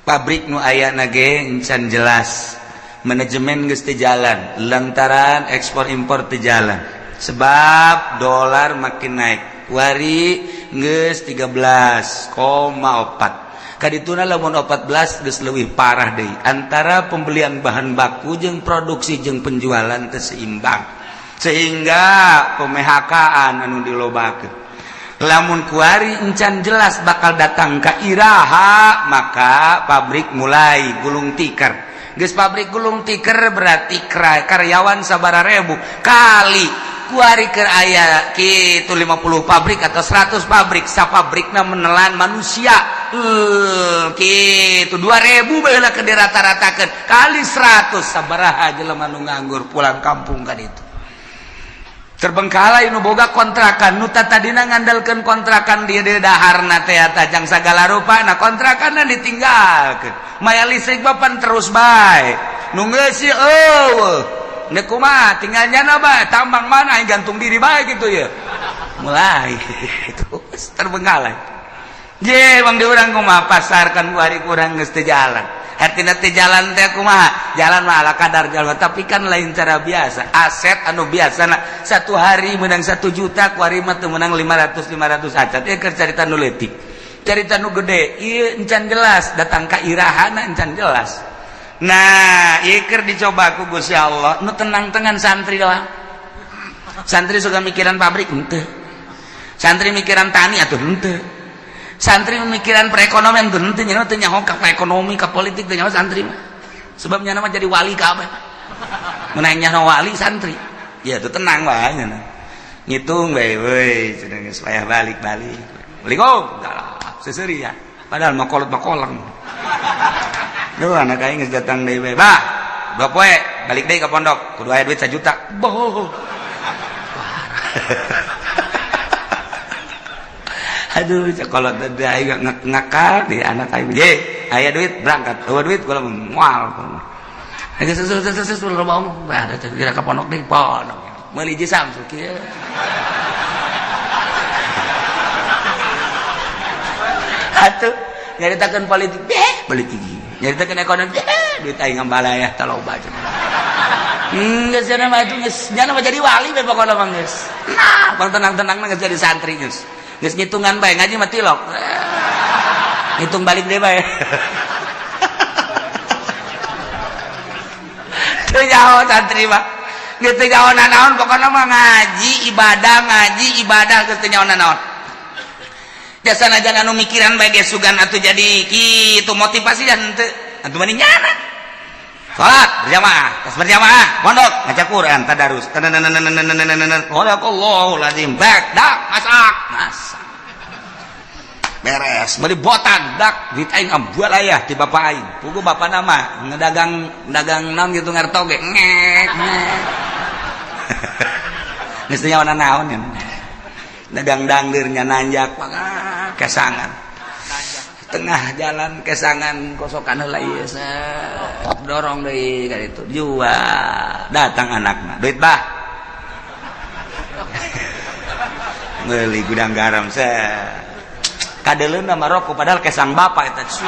Pabrik nu aya ge encan jelas, manajemen geus teu jalan lantaran ekspor impor teu jalan sebab dolar makin naik. Wari geus 13,4. Kadituna lamun 14 geus leuwih parah deui, antara pembelian bahan baku jeung produksi jeung penjualan teu seimbang, sehingga pemHK-an anu dilobakeun. Lamun kuari encan jelas bakal datang ka iraha, maka pabrik mulai gulung tikar. Geus pabrik gulung tikar berarti karyawan sabara ribu kali Kuari keur aya kitu 50 pabrik atau 100 pabrik, sapabrikna menelan manusia kitu 2000 baheula keur dirata-ratakeun kali 100, sabaraha jelema nu nganggur pulang kampung kan itu. Terbengkalai nu boga kontrakan, nu tadina ngandalkeun kontrakan dia di daharna teh tajang sagala rupa. Nah, kontrakanna ditinggalkeun, maya listrik bapan terus bae nu ngeusi eueuh. Nek kumaha tinggal nyana bae, tambang mana aing gantung diri bae gitu ya. Mulai itu terbengkalai. Je bang, di urang kumaha pasar kan hari kurang geus teu jalan. Hartina teu jalan teh kumaha? Jalan mah ala kadar jalan, tapi kan lain cara biasa. Aset anu biasa na satu hari menang 1 juta, ku hari mah teu menang 500 500 acan. Ieu keur carita nu leutik. Carita nu gede, ieu encan jelas datang ka irahana, encan jelas. Nah, ieu keur dicoba ku Gusti Allah, nu tenang-tenang santri doang. Santri suka mikiran pabrik henteu. Santri mikiran tani atuh henteu. Santri mikiran perekonomian tuh henteu, nya teu nyaho ka ekonomi, ka politik teu nyaho santri mah. Sebab nya mah jadi wali kabeh. Mun nyaho wali santri. Ya tuh tenang wae nya. Ngitung bae we cenah geus payah balik-balik. Assalamualaikum. Seseuri ya. Padahal mah kolot mah kolang. Duh, anak aing geus datang deui bae. Bah, 2 poe balik deui ka pondok, kudu aya duit 1 juta. Boh. Aduh, kalau tadi aing ngakal di anak aing. Ye, aya duit berangkat. Eueuh duit kula moal. Geus susul susul susul loba omong. Bah, kira ka pondok deui, pondok. Meuli hiji Samsu kieu. Atuh, nyaritakeun politik, deh, politik. Nyaritakeun ekonomi, deh, duit aing ngambalaya tah loba cenah. Geus cenah mah itu geus nya mah jadi wali we pokona mah geus. Nah, bang tenang-tenang geus jadi santri geus. Geus ngitungan bae, ngaji mah tilok. Ngitung balik deui bae. Teu nyaho santri mah. Geus teu nyaho nanaon pokona mah ngaji ibadah geus teu nyaho nanaon. Jasa najan anu mikiran bae ge sugan atuh jadi kitu motivasi dan henteu atuh mani nyana. Salat berjamaah, tas berjamaah, pondok ngaca Quran, tadarus. Sadaqallahul azim. Bak, dak, masak, masak. Beres, beli botan, dak, duit aing ambual ayah ti bapak aing. Pugu bapak nama ngedagang dagang naon gitu ngarto ge. Ngek, ngek. Geus teu nyaho naon ya. Dagang dangdirnya nanjak kesangan tengah jalan, kesangan kosokan heula ieu dorong deui ka ditu jual. Datang anakna, duit bah, meuli gudang garam kadeleuna mah rokok, padahal kesang bapak eta cucu.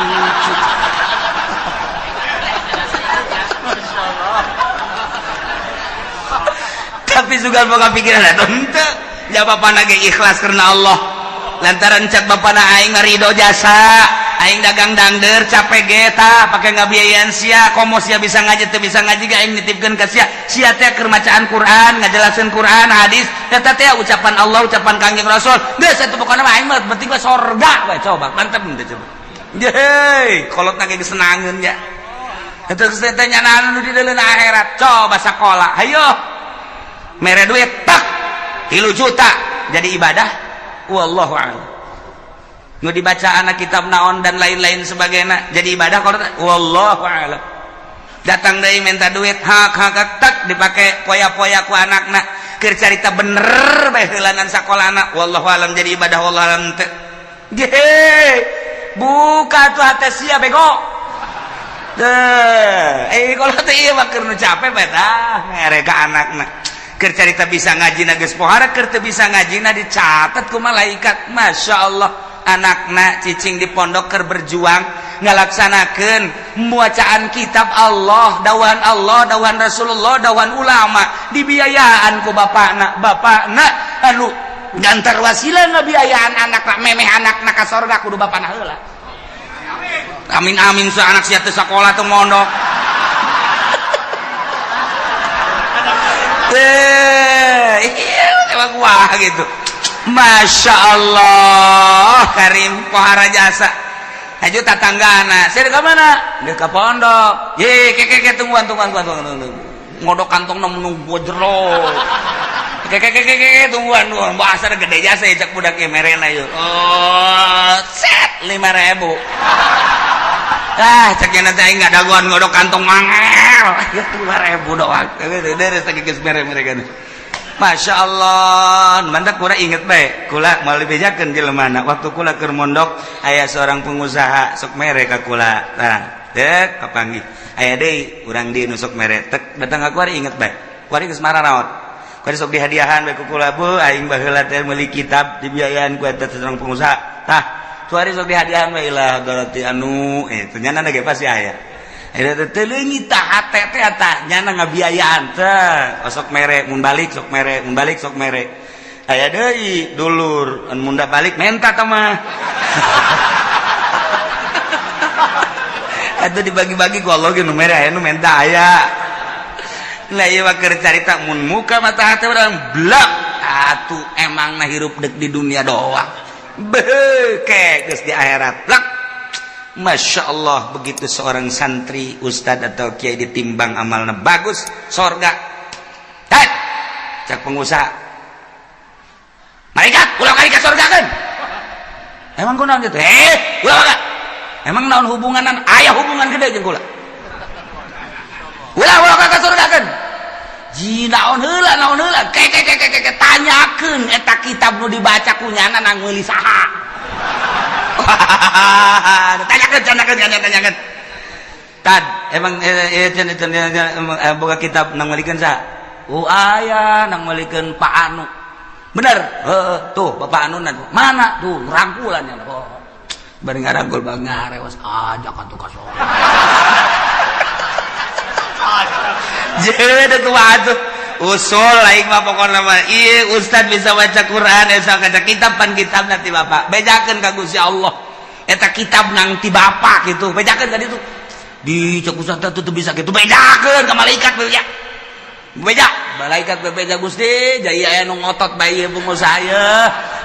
Tapi sugan boga pikiran eta henteu. Ya bapana ge ikhlas karena Allah. Lantaran cek bapana aing ridho jasa, aing dagang dangder capek ge tah pake ngabiayaan sia, komo sia bisa ngaji teu bisa ngaji ge aing nitipkeun ka sia. Sia teh keur macaan Quran, ngajelaseun Quran, hadis, eta teh ucapan Allah, ucapan Kangjeng Rasul. Geus atuh pokona mah aing mah penting mah sorga we, coba mantep teh coba. Yeay, kolotna ge senangeun nya. Eta geus teh nyanaan nu di deuleun akhirat, coba sakola. Hayo. Mere duit tak 3 juta jadi ibadah, wallahu a'lam. Nu dibaca anak kitab naon dan lain-lain sebagainya jadi ibadah kalau wallahu a'lam. Datang deui minta duit hak hak tak dipake poya-poya ku anakna keur carita bener bae heulanan sakolana, wallahu a'lam jadi ibadah, wallahu a'lam teu. Ge buka tuh hate sia bego. Teu kalau teh ieu mah keur nu capek bae tah mere ka anakna. Keur carita bisa ngaji na geus pohara, keur teu bisa ngaji na dicatat ku malaikat. Masya Allah, anakna cicing di pondok keur berjuang ngalaksanakeun bacaan kitab Allah, dawan Allah, dawan Rasulullah, dawan ulama, dibiayaan ku bapakna. Bapakna anu gantar wasilah ngabiayaan anakna, memeh anakna ka sorga kudu bapakna heula. Amin amin sa anak sia teu sakola teu mondok. Iya, emang wah gitu. Masya Allah, Karim pohara jasa. Haju tatanggana, saya ke mana? Dia ke pondok. Ye, keke tungguan. Ngodok kantong nemu jero. Keke tungguan doang. Bahasa gede jasa ya cak budak merena yuk. Oh, set 5.000. Ah, cek nanti aing nggak dagoan godok kantong mangel. Ya 5.000 doang. Deres geus mere mereka. Masya Allah, mantap kula inget bae. Kula mau dibejakeun jelema waktu kula keur mondok aya seorang pengusaha sok mere ka kula. Nah, dek kapanggih. Aya deui urang di nu sok mere. Tek datang ka kuari inget bae. Kuari geus mararaot. Kuari sok dihadiahan bae ku kula, bu aing baheula teh meuli kitab dibiayaan ku eta seorang pengusaha. Tah, kuari sok dihadiahan bae ilah doroti anu nyana ge pasti aya. Eta teh leungit tah hate teh tah nyana ngabiayaan teh sok mere mun balik sok mere mun balik sok mere. Aya deui dulur anu mun balik menta tah mah. Atuh dibagi-bagi ku Allah ge nu mere aya nu menta aya. Lah ieu mah keur carita mun muka mata hate urang blak atuh emangna hirup deuk di dunia doang. Beuh ke geus di akhirat blak. Masya Allah, begitu seorang santri, ustad atau kiai ditimbang amalnya bagus, sorga. Hei, cak pengusaha, malaikat, ulah kali ke sorga kan? Emang kunaon gitu? Ulah kali. Emang naon hubunganan? Aya hubungan gede jeung kula. Ulah ulah ka sorga kan? Ji naon heula, naon heula? Ke ke ke ke ke tanyakeun eta kitab nu dibaca ku nyana nang meuli saha. Tanyakan, tanyakan, tanyakan. Tad, emang boga kitab nang melikeun saha? Oh aya nang melikeun Pak Anu. Bener? Heeh, tuh Bapak Anu mana? Tuh rangkulan nya. Oh. Bari ngarangkul bang ngarewas ajak atuh ka sorga. Jeung kumaha atuh? Usul aing mah pokona mah ieu ustad bisa baca Quran eta kaca kitab pan kitab nanti bapak bejakeun ka Gusti Allah eta kitab nang ti bapak gitu bejakeun ka ditu di cek ustad teh bisa gitu bejakeun ka malaikat beja beja malaikat bebeja Gusti jaya aya nu ngotot bae ieu pengusaha ye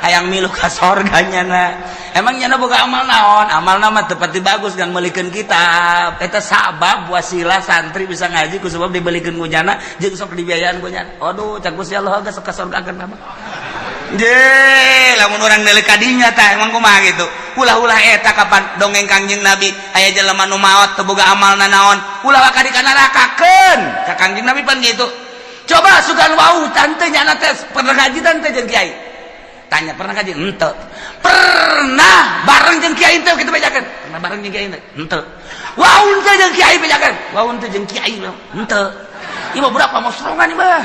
hayang milu ka sorga nyana emang nyana boga amal naon amalna mah teu pati bagus kan meulikeun kitab eta sabab wasilah santri bisa ngaji ku sebab dibelikeun ku nyana jeung sok dibiayaan ku nyana aduh cak Gusti Allah geus ka sorgakeun mah je lamun urang deuleu ka dinya tah emang kumaha gitu ulah-ulah eta kapan dongeng Kangjeng Nabi aya jelema nu maot teu boga amalna naon ulah ka di ka nerakakeun cak Kangjeng Nabi pan gitu. Coba sugan wau tante nyana teh pernah ngaji tante jeung kiai. Tanya pernah ngaji? Henteu. Pernah bareng jeung kiai teu kitu bejakeun. Pernah bareng jeung kiai teu? Henteu. Wau teu jeung kiai bejakeun. Wau teu jeung kiai henteu. Ieu mah budak pamosrongan ieu mah.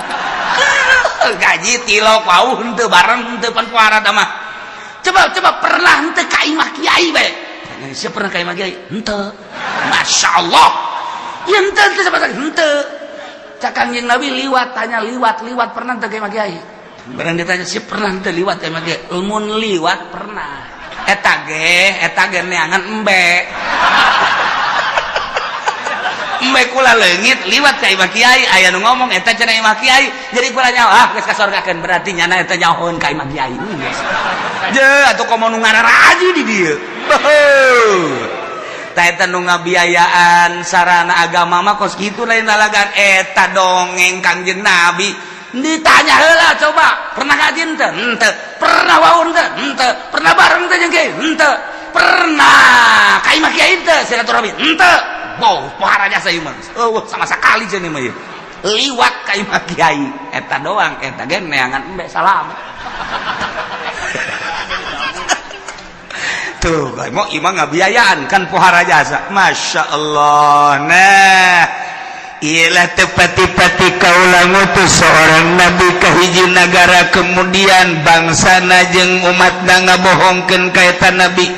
Gaji tilok wau henteu bareng henteu pan puara mah. Coba coba pernah henteu ka imah kiai bae. Tanya siapa pernah ka imah kiai? Henteu. Masyaallah. Ieu henteu henteu sama henteu. Cak Kangjeng Nabi liwat tanya liwat liwat pernah teu ka imah kiai? Barang ditanya sih pernah teu liwat ka imah kiai? Mun liwat pernah. Eta ge neangan embe. Embe kula leungit liwat ka imah kiai aya nu ngomong eta cenah imah kiai. Jadi kula nyaho ah geus kasorgakeun berarti nyana eta nyahoeun ka imah kiai. Je atuh komo nu ngararaji di dieu. Tah eta nu ngabiayaan sarana agama mah kos kitu lain lalagan eta dongeng Kangjeng Nabi ditanya heula coba pernah ngaji henteu henteu pernah waun teu henteu pernah bareng teu jeung kiai henteu pernah ka imah kiai teu silaturahmi henteu boh pohara jasa ieu mah eueuh sama sakali cenah mah ieu liwat ka imah kiai eta doang eta ge neangan embe salam. Tuh, mau imah ngabiayaan kan pohara jasa. Masya Allah. Nah, ialah tepati-pati kaula ngutus seorang nabi ka hiji nagara kemudian bangsana jeung umatna ngabohongkeun ka eta nabi.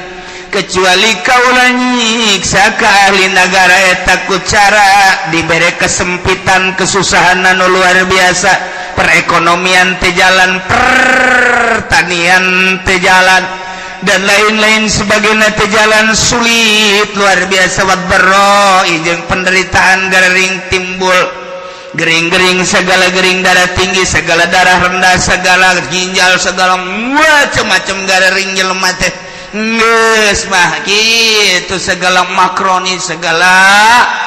Kecuali kaula nyiksa ka ahli nagara eta ku cara dibere kesempitan kesusahan anu luar biasa, perekonomian teu jalan, pertanian teu jalan, dan lain-lain sebagainya teu jalan sulit luar biasa wadbarro jeung penderitaan gering timbul gering-gering segala gering darah tinggi segala darah rendah segala ginjal segala macam-macam gering jelema teh geus mah kitu segala makroni segala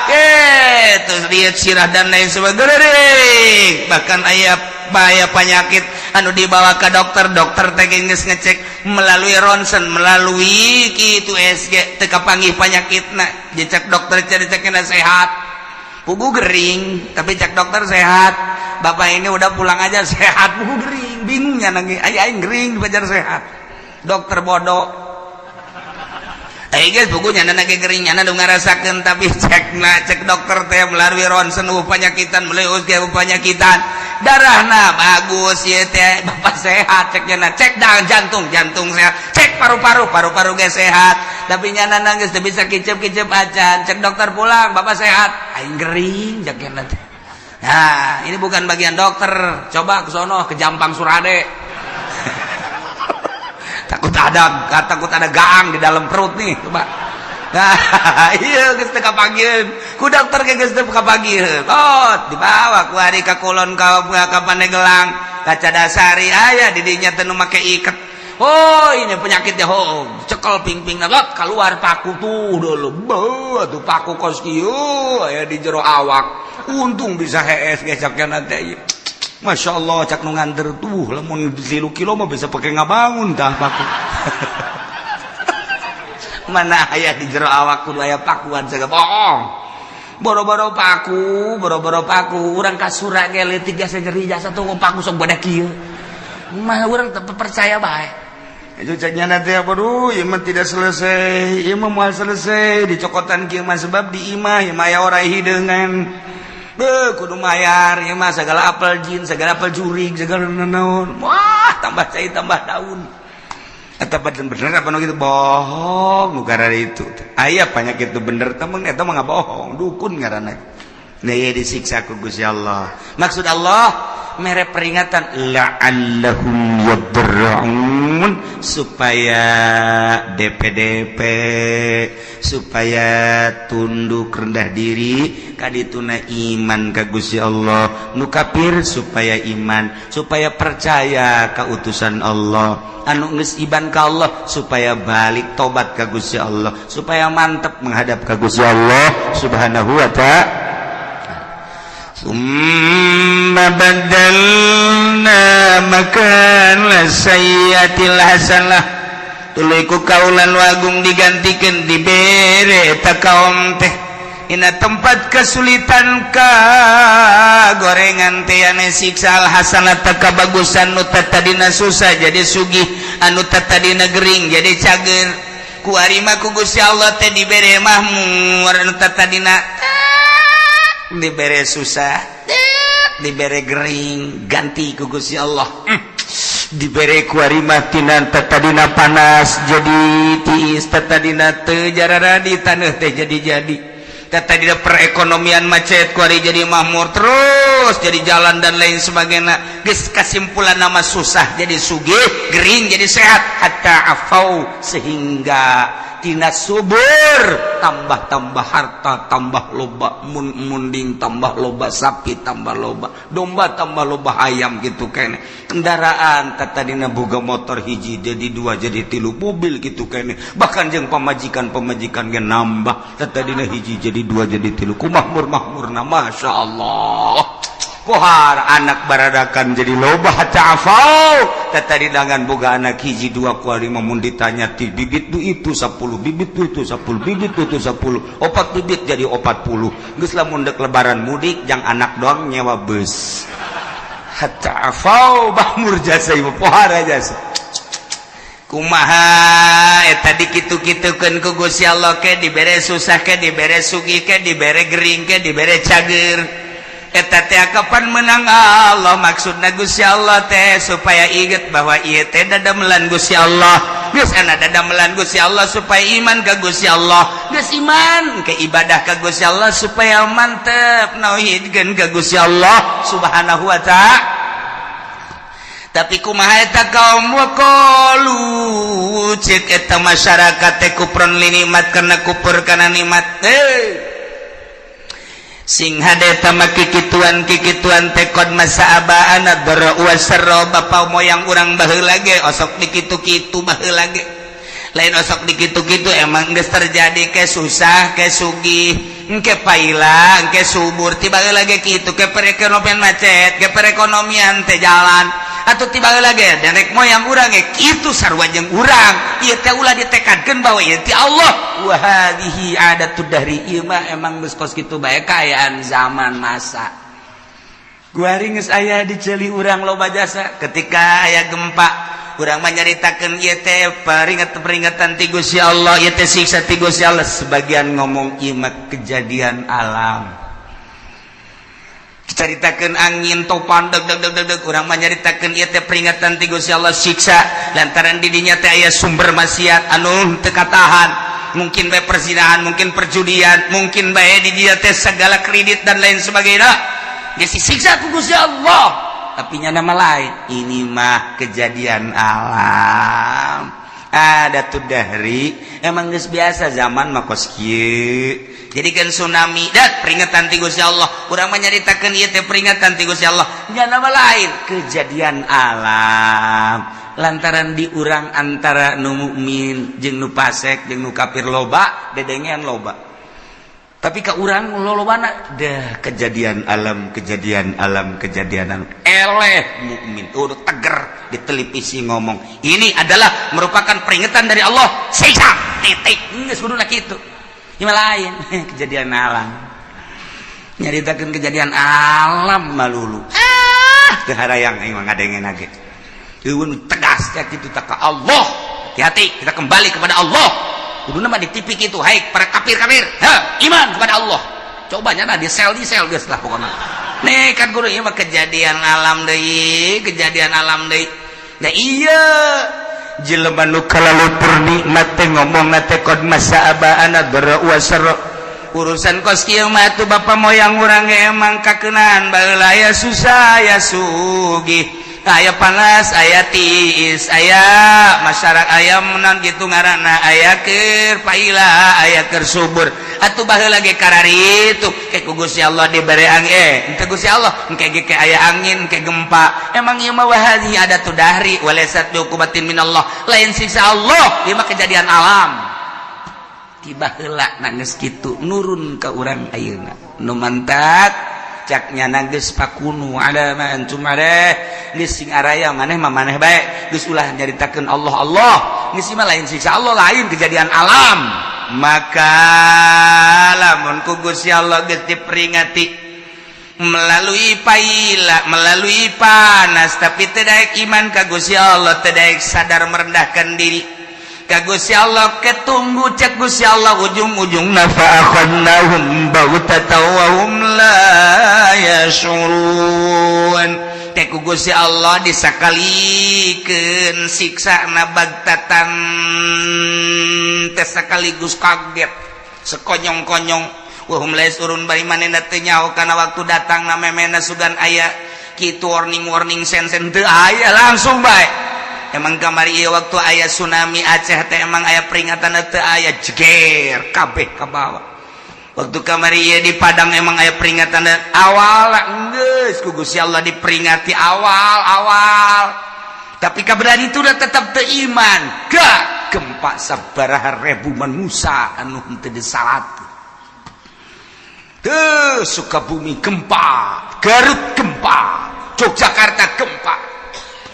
kitu lihat sirah dan lain sebagainya bahkan aya aya penyakit anu dibawa ke dokter. Dokter teh geus ngecek melalui rontgen, melalui kitu USG, teu kapanggih penyakitna. Dicek dokter, cek sehat, pugu gering. Tapi cek dokter sehat, bapak ini udah pulang aja, sehat, pugu gering. Bingungnya nangis, aing gering dipajar sehat. Dokter bodoh. Eh guys, bukunya nyana gering, nyana nu ngarasakeun. Tapi cek na cek dokter teh melalui rontgen penyakitan, melalui USG penyakitan, darahna bagus ya teh, bapak sehat cek nyana. Cek dah jantung, jantung sehat. Cek paru-paru, paru-paru ge sehat. Tapi nyana nangis teu bisa kicep-kicep acan. Cek dokter, pulang, bapak sehat. Aing gering cek nyana teh. Nah, ini bukan bagian dokter. Coba ke sono, ke Jampang Surade, takut ada gaang di dalam perut nih, coba. Nah, iya, geus teu kapanggieun ku dokter ge, geus teu kapanggieun. Oh, dibawa ku hari ka kulon, ka Pandeglang, ka Cadasari, aya di dinya teh nu make iket. Oh, ini penyakitnya. Oh, cekel pingping lot, keluar paku tuh dulu. Beuh, tuh paku kos kieu aya di jero awak. Untung bisa hees ge cak teh. Masya Allah, cak nu nganter tuh, lamun 3 kilo mah bisa pakai ngabangun tah paku. Mana aya di jero awak kudu aya pakuan segala bohong. Boro-boro paku, boro-boro paku, urang kasura ge leutik jasa nyeri jasa tuh paku sok badak kieu. Mah urang teu percaya bae. Itu caknya nanti apa, duh, ieu mah tidak selesai, ieu mah moal selesai dicokotan kieu mah, sebab di imah ieu mah aya orai hideungan. Beuh, kudu mayar ieu mah, segala apel jin, segala apel jurig, segala naon. Wah, tambah cai tambah daun. Eta bener apa nu gitu bohong nu itu. Aya penyakit itu bener temen, eta mah bohong, dukun ngaranna. Nah, ieu disiksa ku Gusti Allah. Maksud Allah mere peringatan la'allahum yadarra'un, supaya DPDP, supaya tunduk rendah diri kadituna iman ka Gusti Allah. Nu kafir supaya iman, supaya percaya ka utusan Allah. Anu geus iman ka Allah supaya balik tobat ka Gusti Allah, supaya mantep menghadap ka Gusti Allah Subhanahu wa Ta'ala. ثم بدلنا مكان السيئة الحسنة, tuluy ku kaula nu agung digantikan, dibere eta kaum teh dina tempat kesulitan ka gorengan teh ane siksa, al hasanata kabagusan. Nu tadina susah jadi sugih, anu tadina gering jadi cager. Ku arima ku Gusti Allah teh dibere mahmur. Anu tadina dibere susah, dibere gering, ganti ku Gusti Allah. Dibere ku arima tina tadina panas jadi tiis, tadina teu jarara di taneuh teh jadi jadi, tadina perekonomian macet, kuari jadi makmur terus, jadi jalan dan lain sebagainya. Geus kasimpulan nama susah jadi sugih, gering jadi sehat. Hatta afau, sehingga tina subur tambah-tambah, harta tambah loba, mun munding tambah loba, sapi tambah loba, domba tambah loba, ayam gitu kene, kendaraan tadina boga motor hiji jadi dua, jadi tilu, mobil gitu kene. Bahkan jeung pamajikan, pamajikan ge nambah, tadina hiji jadi dua, jadi tilu. Ku makmur makmurna, Masya Allah. Kohar anak baradakan jadi loba. Hatta afau, tadi dengan boga anak hiji dua, kuari mun ditanya ti bibit du itu 10 bibit, du itu 10 bibit, du itu 10, opat bibit jadi 40. Geus lamun dek lebaran mudik jang anak doang nyewa bus. Hatta afau, makmur jasa ibu, pohara jasa. Kumaha eta dikitu-kitukeun ku Gusti Allah, ke dibere susah, ke dibere sugih, ke dibere gering, ke dibere cager, eta teh kapan menang Allah. Maksudna Gusti Allah teh supaya inget bahwa ieu teh dadamelan Gusti Allah. Geus ana dadamelan Gusti Allah supaya iman ka Gusti Allah. Geus iman ke ibadah ka Gusti Allah, supaya mantep nauhidkeun ka Gusti Allah Subhanahu wa Ta'ala. Tapi kumaha eta kaum? Waqalu, cek eta masyarakat teh, kufron li nikmat, karena kufur kana nikmat. Eh, sing hade tama kikituan kikituan teh qad massa abaana dharra wasarra, bapa moyang urang baheula ge osok dikitu-kitu baheula ge. Lain osok dikitu-kitu, emang geus terjadi ke susah ke sugih, engke paila engke subur, tiba lagi kitu ke perekonomian macet, ke perekonomian teh jalan atau tiba lagi nenek moyang urang ge kitu, sarua jeung urang. Ieu teh ulah ditekadkeun bahwa ieu ti Allah. Wa hadhihi adatud dahri, ieu mah emang geus kos kitu bae kaayaan zaman masa. Kuari geus aya di ceuli urang loba jasa. Ketika aya gempa, urang menyaritakeun ieu teh peringatan-peringatan ti Gusti Allah, ieu teh siksa ti Gusti Allah. Sebagian ngomong ieu mah kejadian alam. Caritakeun angin topan deg deg deg deg deg, urang menyaritakeun ieu teh peringatan ti Gusti Allah, siksa lantaran di dinya teh aya sumber maksiat anu teu katahan, mungkin bae perzinahan, mungkin perjudian, mungkin bae di dinya teh segala kredit dan lain sebagainya, geus disiksa ku Gusti Allah. Tapi nya nama lain, ini mah kejadian alam, ada tuh dari emang geus biasa zaman mah kos kieu. Jadi kan tsunami dat peringatan ti Gusti Allah, urang menyaritakeun ieu teh peringatan ti Gusti Allah, nya nama lain kejadian alam lantaran di urang antara nu mukmin jeung nu fasik jeung nu kafir loba dedengean loba, tapi ka urang lolobana dah kejadian alam, kejadian alam, kejadian alam. Eleh mukmin udah teger di televisi ngomong ini adalah merupakan peringatan dari Allah, siksa, titik. Geus kuduna kitu. Ieu lain kejadian alam, nyaritakeun kejadian alam malulu ah teu harayang aing mah ngadengen ge. Eueun tegas ya kitu tak ka Allah. Hati-hati, kita kembali kepada Allah. Kuduna mah di TV kitu, hai para kafir-kafir, ha iman kepada Allah. Coba nya di sel, di sel geus lah pokokna. Nih kan guru, ieu mah kejadian alam deui, kejadian alam deui. Nah iya, jelema nu kalalupur nikmat teh ngomong teh qad massa abaana dharra wa sarra. Urusan kos kieu mah tuh bapak moyang urang ge emang kakeunaan baheula, aya susah aya sugih, aya panas aya tiis, aya masyarakat aya menan gitu ngaranna, aya keur paila aya keur subur. Atuh baheula ge kararitu ke ku Gusti Allah dibere angin, henteu Gusti Allah engke ge ke aya angin ke gempa. Emang ieu mah wahadhi adatud dahri walaysat biuqubatin minallah, lain siksa Allah, ieu mah kejadian alam. Tiba heula nangis kitu nurun ka urang ayeuna nu mantak caknya geus fakunu ala ma antum alaih, geus sing araya maneh mah maneh bae, geus ulah nyaritakeun Allah Allah, geus mah lain siksa Allah, lain kejadian alam. Maka lamun ku Gusti Allah geus diperingati melalui paila, melalui panas, tapi teu daek iman ka Gusti Allah, teu daek sadar merendahkan diri ka Gusti Allah, ketunggu cek Gusti Allah ujung-ujungna fa akhadnahum baghtatan wa hum la yash'urun. Teh ku Gusti Allah disakalikeun siksana bagtatan teh sekaligus kaget sekonyong-konyong, wa hum la yash'urun, bari manehna teu nyaho kana waktu datang na memena sugan aya kitu warning-warning sen-sen teu aya, langsung bae. Emang kamari ieu waktu aya tsunami Aceh teh emang aya peringatan teu aya, jeger kabeh ka bawah. Waktu kamari ieu di Padang emang aya peringatan awal, geus ku Gusti Allah diperingati awal-awal, tapi kaberan itu udah tetap teu iman, gak gempa sabaraha ribu manusia anu henteu disalat. Tuh Sukabumi gempa, Garut gempa, Yogyakarta gempa,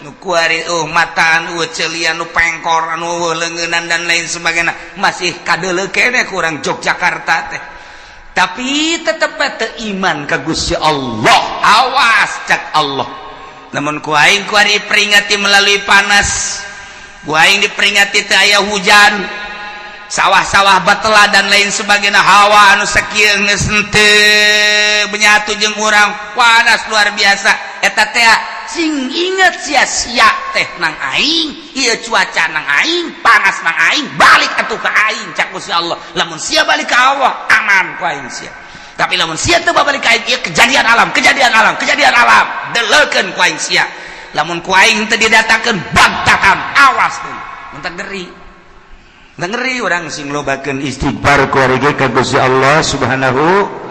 nu kuari mataan celian, nu pengkor anu leungeunnan dan lain sebagainya, masih kadeuleu keneh kurang Yogyakarta teh, tapi tetep teu iman ka Gusti Allah. Awas cak Allah, namun ku aing kuari peringati melalui panas, ku aing diperingati teu aya hujan, sawah-sawah batela dan lain sebagainya, hawa anu sakieu geus henteu menyatu jeung urang, panas luar biasa. Eta teh sing inget sia-sia teh nang aing, ieu cuaca nang aing, panas nang aing, balik atuh ka aing cak Gusti Allah. Lamun sia balik ka Allah, aman ku aing sia, tapi lamun sia teu balik ka aing, ieu kejadian alam, kejadian alam, kejadian alam, deleukeun ku aing sia. Lamun ku aing teu didatangkeun bagtatan, awas tuh mun ngeri ngeri. Urang sing lobakeun istighfar ku ka Gusti Allah Subhanahu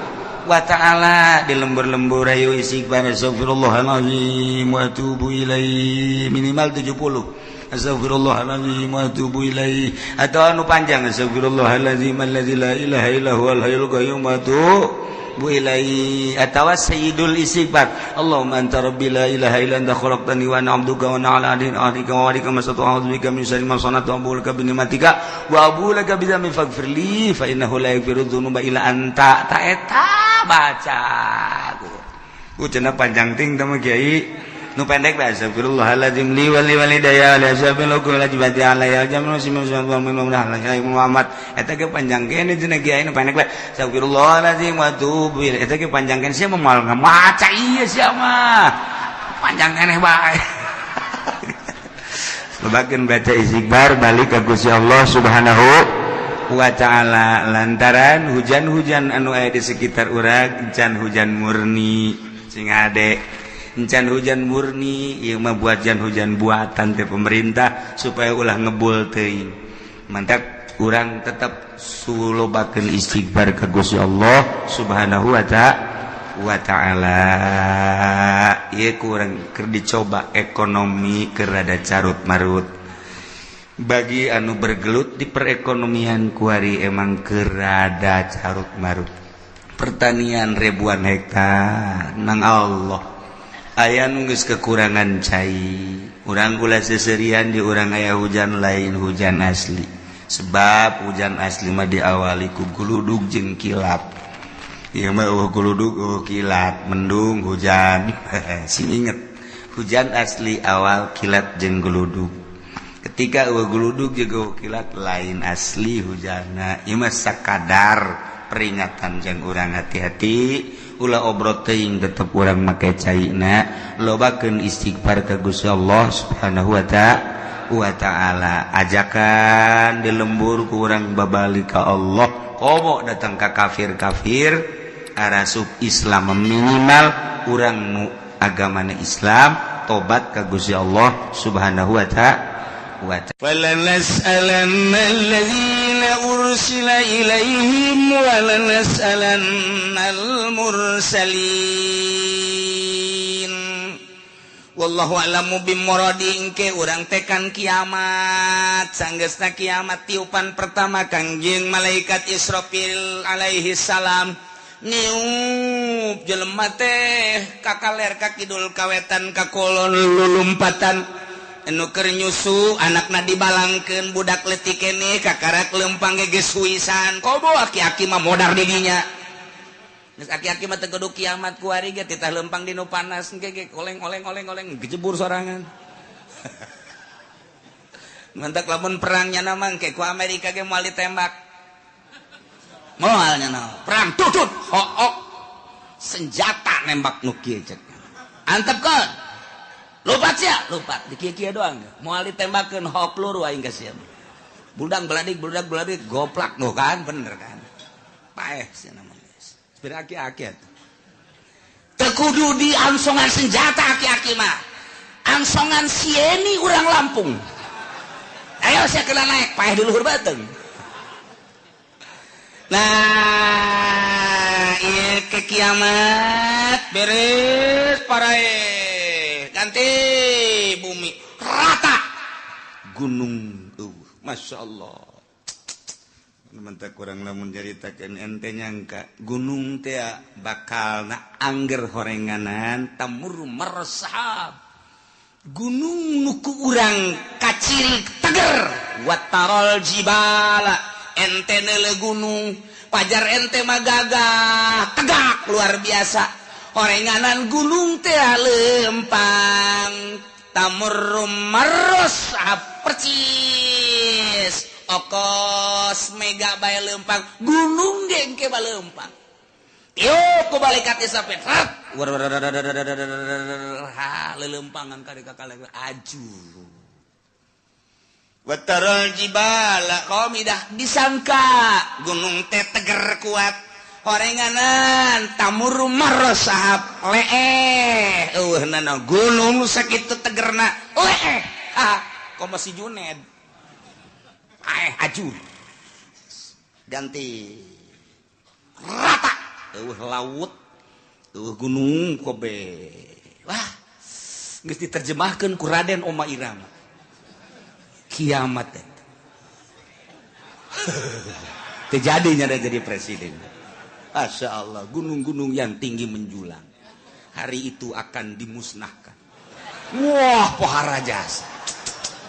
wa ta'ala. Di lembur-lembur ayo istighfar, astagfirullahalazim wa atubu ilaih, minimal 70. Astagfirullahaladzim wa atubu ilaih, atau anu panjang astagfirullahaladzim alladzi la ilaha illa huwal hayyul qayyum wa atubu ilaihi, atawa sayyidul istighfar, Allahumma anta rabbi la ilaha illa anta khalaqtani wa ana 'abduka wa ana 'ala ahdika wa wa'dika mastata'tu, a'udzu bika min syarri ma sana'tu, abu'u laka bi ni'matika wa abu'u laka bi dzambi faghfir li fa innahu la yaghfiru dzunuba illa anta. Ta eta baca ku cenah panjang ting teh mah kiai, nu pendek bae astagfirullahaladzim li wa li walidayya wa li ashabil ukul ajbati alayya jamu Muhammad. Eta ge panjang kene cenah kiai, nu pendek bae astagfirullahaladzim wa atubu ilaih. Eta ge panjang kene, sia mah moal ngamaca ieu, sia mah panjang keneh bae. Lobakeun baca istighfar, balik ka Gusti Allah Subhanahu wa ta'ala, lantaran hujan-hujan anu aya di sekitar urang encan hujan murni. Sing ade, encan hujan murni ieu mah, buat hujan buatan teh pemerintah supaya ulah ngebul teuing. Mantap, urang tetap sulobakeun istighfar ka Gusti Allah Subhanahu wa ta'ala. Ieu kurang keur dicoba, ekonomi keur rada carut marut. Bagi anu bergelut di perekonomian kuari emang keur rada carut marut. Pertanian ribuan hektar nang Allah aya nu geus kekurangan cai. Urang ulah seserian, di urang aya hujan, lain hujan asli, sebab hujan asli mah diawali ku guludug jeung kilat. Ieu mah euweuh guludug, euweuh kilat, mendung hujan. Sing inget, hujan asli awal kilat jeung guludug. Ketika euweuh guludug jeung euweuh kilat, lain asli hujanna. Ieu mah sakadar peringatan jang urang hati-hati, ulah obrot teuing, tetep urang make caina, lobakeun istighfar ka Gusti Allah Subhanahu wa ta'ala. Ajakan di lembur ku urang babalik ka Allah, komo datang ka kafir-kafir arasup Islam, minimal urang nu agamana Islam tobat ka Gusti Allah Subhanahu wa ta'ala. فلنسألن الذين أرسل إليهم ولنسألن المرسلين. Wallahu a'lamu bimuradi. Engke urang tekan kiamat, sanggeusna kiamat tiupan pertama Kangjeng malaikat Israfil alaihi salam niup, jelema teh kakaler ka kidul, kawetan ka kulon, lulumpatan. Anu keur nyusu anakna dibalangkeun, budak leutik keneh kakarak lempang ge geus huisan. Komo aki-aki mah modar didinya. Geus aki-aki mah teu kudu kiamat kuari ge titah lempang di nu panas engke ge oleng oleng oleng oleng gejebur sorangan. Mantak lamun perangnya nama engke ku Amerika ge moal ditembak. Moal nya perang tutut hook senjata nembak nu kieu cek. Antepkeun. Lupat sia, lupat di kieu-kieu doang. Moal ditembakeun hok peluru aing ka sia. Budak beladik, budak beladik goplak nu kan bener kan. Paeh sia nama geus. Sepira aki-aki atuh. Teu kudu di angsongan senjata aki-aki mah. Angsongan sieni urang Lampung. Ayo sia kena naik, paeh di luhur beuteung. Nah, ieu ke kiamat beres parae. Ganti bumi rata gunung, Masya Allah. Mantap, kurang lamun nyaritakeun ente nyangka gunung teh bakal na angger horenganan tamur meresahab gunung nu ku urang kaciri teger. Watarol jibala, ente neule gunung pajar ente mah gagah tegak luar biasa, horenganan gunung teh lempang tamur marros percis okos mega bae lempang, gunung ge engke lempang. Tiup ku malaikat Israfil, ha lelempangan ka ka aju. Watarol jibala qamidah, disangka gunung teh teger kuat, horenganan tamur marosahab leeh, eueuh nana gunung sakitu tegerna leeh. Ah, komo si Juned aeh ajur ganti rata, eueuh laut, eueuh gunung kobe. Wah, geus diterjemahkeun ku Raden Oma Irama. Kiamat eta. Terjadinya ada jadi presiden. Masya Allah, gunung-gunung yang tinggi menjulang hari itu akan dimusnahkan. Wah, pohara jasa.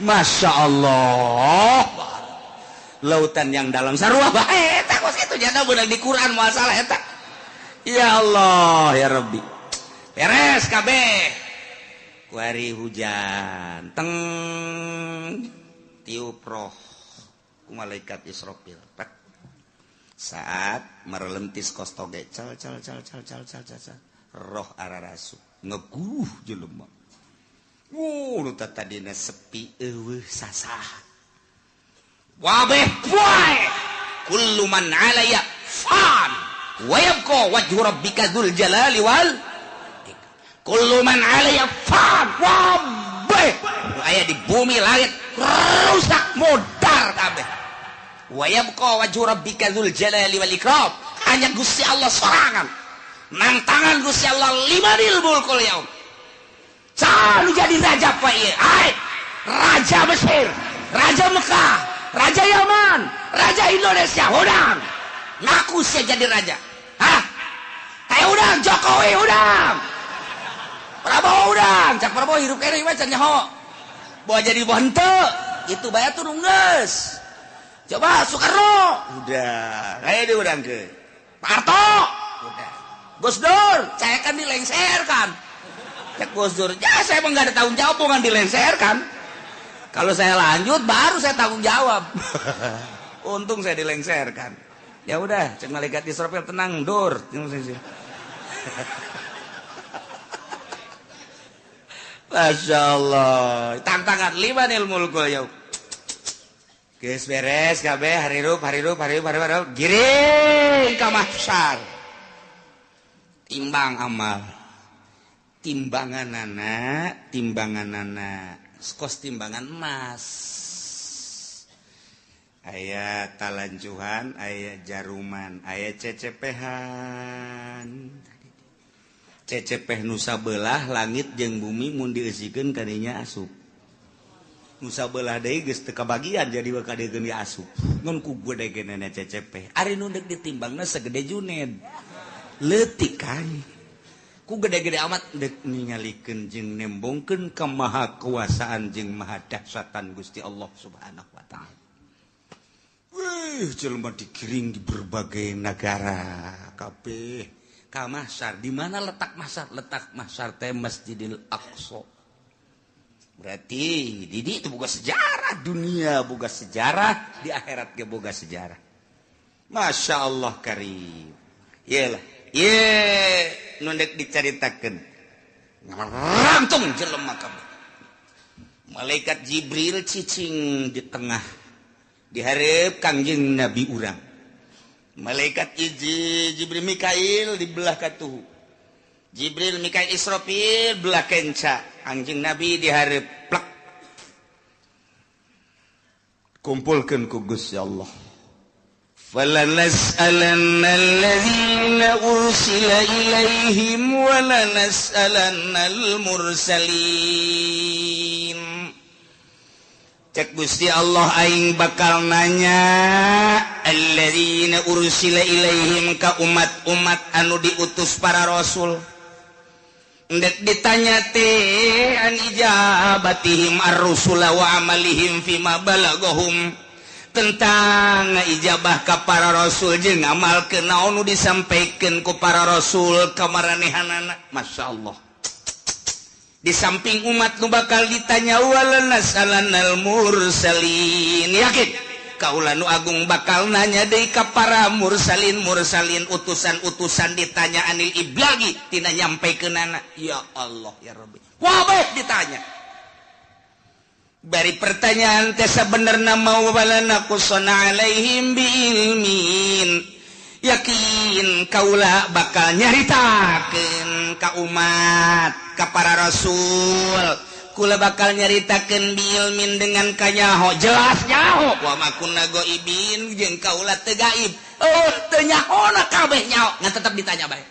Masya Allah, lautan yang dalam sarua bae eta kos kitu jana beunang di Quran masalah eta. Ya Allah, ya Rabbi. Beres kabeh. Kuari hujan teng tiup roh ku malaikat Israfil. Pek. Saat merelentis kos toge cal cal cal cal cal cal cal, roh ararasu ngeguh jelema. Nu tadina sepi eueuh sasah. Wabeh poe kullu man 'alaiya fan wa yabqa wajhu rabbika dzul jalali wal kullu man 'alaiya fan. Wabeh aya di bumi langit rusak modar kabeh. Wa yabqa wajhu rabbika dzul jalali wal ikram. Hanya Gusti Allah sorangan nang tangan Gusti Allah limanil mulkul yaum. Selalu jadi raja pak ieu. Ai, raja Mesir, raja Mekah, raja Yaman, raja Indonesia, udang. Ngaku saya jadi raja. Hah? Kayak udang Jokowi udang. Prabowo udang, cak Prabowo hirup kene mah can nyaho. Bawa jadi bawa henteu, itu bae turun geus. Coba Soekarno, udah, kayak diudang ke. Pak Harto, udah. Gus Dur, saya kan dilengserkan. Cak Gus Dur, ya saya emang gak ada tanggung jawab, bukan dilengserkan. Kalau saya lanjut baru saya tanggung jawab. Untung saya dilengserkan. Ya udah, cek malaikat Israfil tenang, Dur. Masya Allah, tantangan limanil mulkul yaum. Geus beres kabeh harirup harirup harirup harirup giring ka mahsyar. Timbang amal. Timbanganana, timbanganana kos timbangan emas. Aya talanjuhan, aya jaruman, aya cecepehan. Cecepeh nusa belah langit jeung bumi mun dieusikeun kadinya asup. Nusa belah deui geus teu kabagian jadi we kadiekeun asup. Ngan ku gede-gedena cecepeh. Ari nu deuk ditimbangna segede Juned. Leutik kan. Ku gede-gede amat dek ningalikeun jeung nembongkeun kemahakuasaan jeung maha dahsyatan Gusti Allah Subhanahu wa taala. Wih, jelema digiring di berbagai negara kabeh ka mahsyar. Di mana letak mahsyar? Letak mahsyar teh Masjidil Aqsa. Berarti di itu boga sejarah dunia, boga sejarah di akhirat ge boga sejarah. Masya Allah karim. Iyalah, ye nu dek dicaritakeun. Ngarangtung jelema kabeh. Malaikat Jibril cicing di tengah dihareup Kangjeng Nabi urang. Malaikat Jibril Mikail di belah katuhu. Jibril Mikail Israfil belah kenca. Kangjeng Nabi dihareup plek. Kumpulkeun ku Gusti Allah. فَلَنَسْأَلَنَّ الَّذِينَ أُرْسِلَ إِلَيْهِمْ وَلَنَسْأَلَنَّ الْمُرْسَلِينَ. Cek Gusti Allah aing bakal nanya alladzina ursila ilaihim ka umat-umat anu diutus para rasul. Ndek ditanya teh an ijabatihim ar-rusula wa amalihim fima balagahum, tentang ijabah ka para rasul jeung ngamalkeun naon nu disampaikeun ku para rasul ka maranehanana. Masya Allah. Di samping umat nu bakal ditanya walanasalanal mursalin, yakin kaula nu agung bakal nanya deui ka para mursalin mursalin utusan-utusan ditanya anil iblagi tina nyampaikeunana. Ya Allah ya Rabbi, wabeh ditanya. Bari pertanyaan teh sabenerna mau walana qusana alaihim biilmin, yakin kaula bakal nyaritakeun ka umat ka para rasul, kula bakal nyaritakeun biilmin dengan kanyaho, jelas nyaho, wa ma kunna ghaibin jeung kaula teu gaib, oh teu nyahona kabeh nyaho, ngan tetep ditanya bae.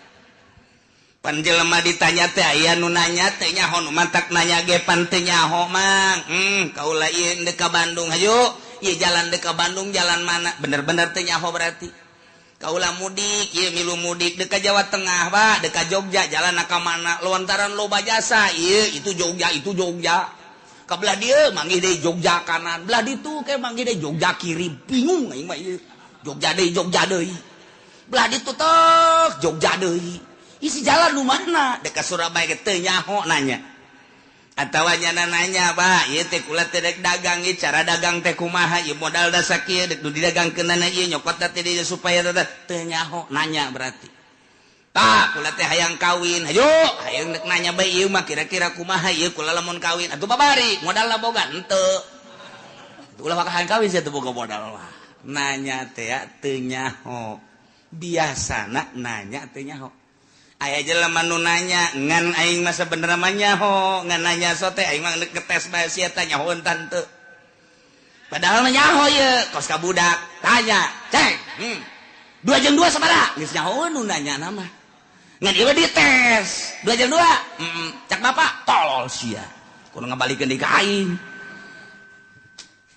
Pan jelema ditanya teh aya nu nanya teh nyaho, nu mantak nanya ge pan teu nyaho mang. Kaula ieu deuk ka Bandung, hayu. Ieu jalan deuk ka Bandung jalan mana? Bener-bener teu nyaho berarti. Kaula mudik, ieu milu mudik deuk ka Jawa Tengah, Pak, deuk ka Jogja, jalan ka mana? Lontaran loba jasa, ieu itu Jogja, itu Jogja. Ka belah dieu manggih deui Jogja kanan, belah ditu ke manggih deui Jogja kiri, bingung aing mah ieu. Jogja deui, Jogja deui. Belah ditu tek Jogja deui. Isi jalan nu mana? Deuk ka Surabaya ge teu nyaho nanya. Atawa nyana nanya, Pak, ieu teh kula teh dek dagang ieu cara dagang teh kumaha? Ieu modal da sakieu dek nu didagangkeunana ieu nyokot teh dieu supaya teh nyaho nanya berarti. Pak, kula teh hayang kawin. Hayu, hayang dek nanya bae ieu mah kira-kira kumaha ieu kula lamun kawin. Atuh babari, modalna boga henteu. Ulah maka hayang kawin sia teu boga modal lah. Nanya teh teu nyaho. Biasana nanya teu nyaho. Aya jelema nu nanya ngan aing mah sabenerna mah nyaho, ngan nanya sote aing mah ngetes bae sia teh nyahoeun tante. Padahal mah nyaho ieu, kos ka budak, tanya, "Ceng, 2 jeung 2 sabaraha?" Geus nyahoeun nu nanya na mah. Ngan ieu dites, 2 jeung 2. Cak bapak, tolol sia. Kudu ngabalikeun deui ka aing.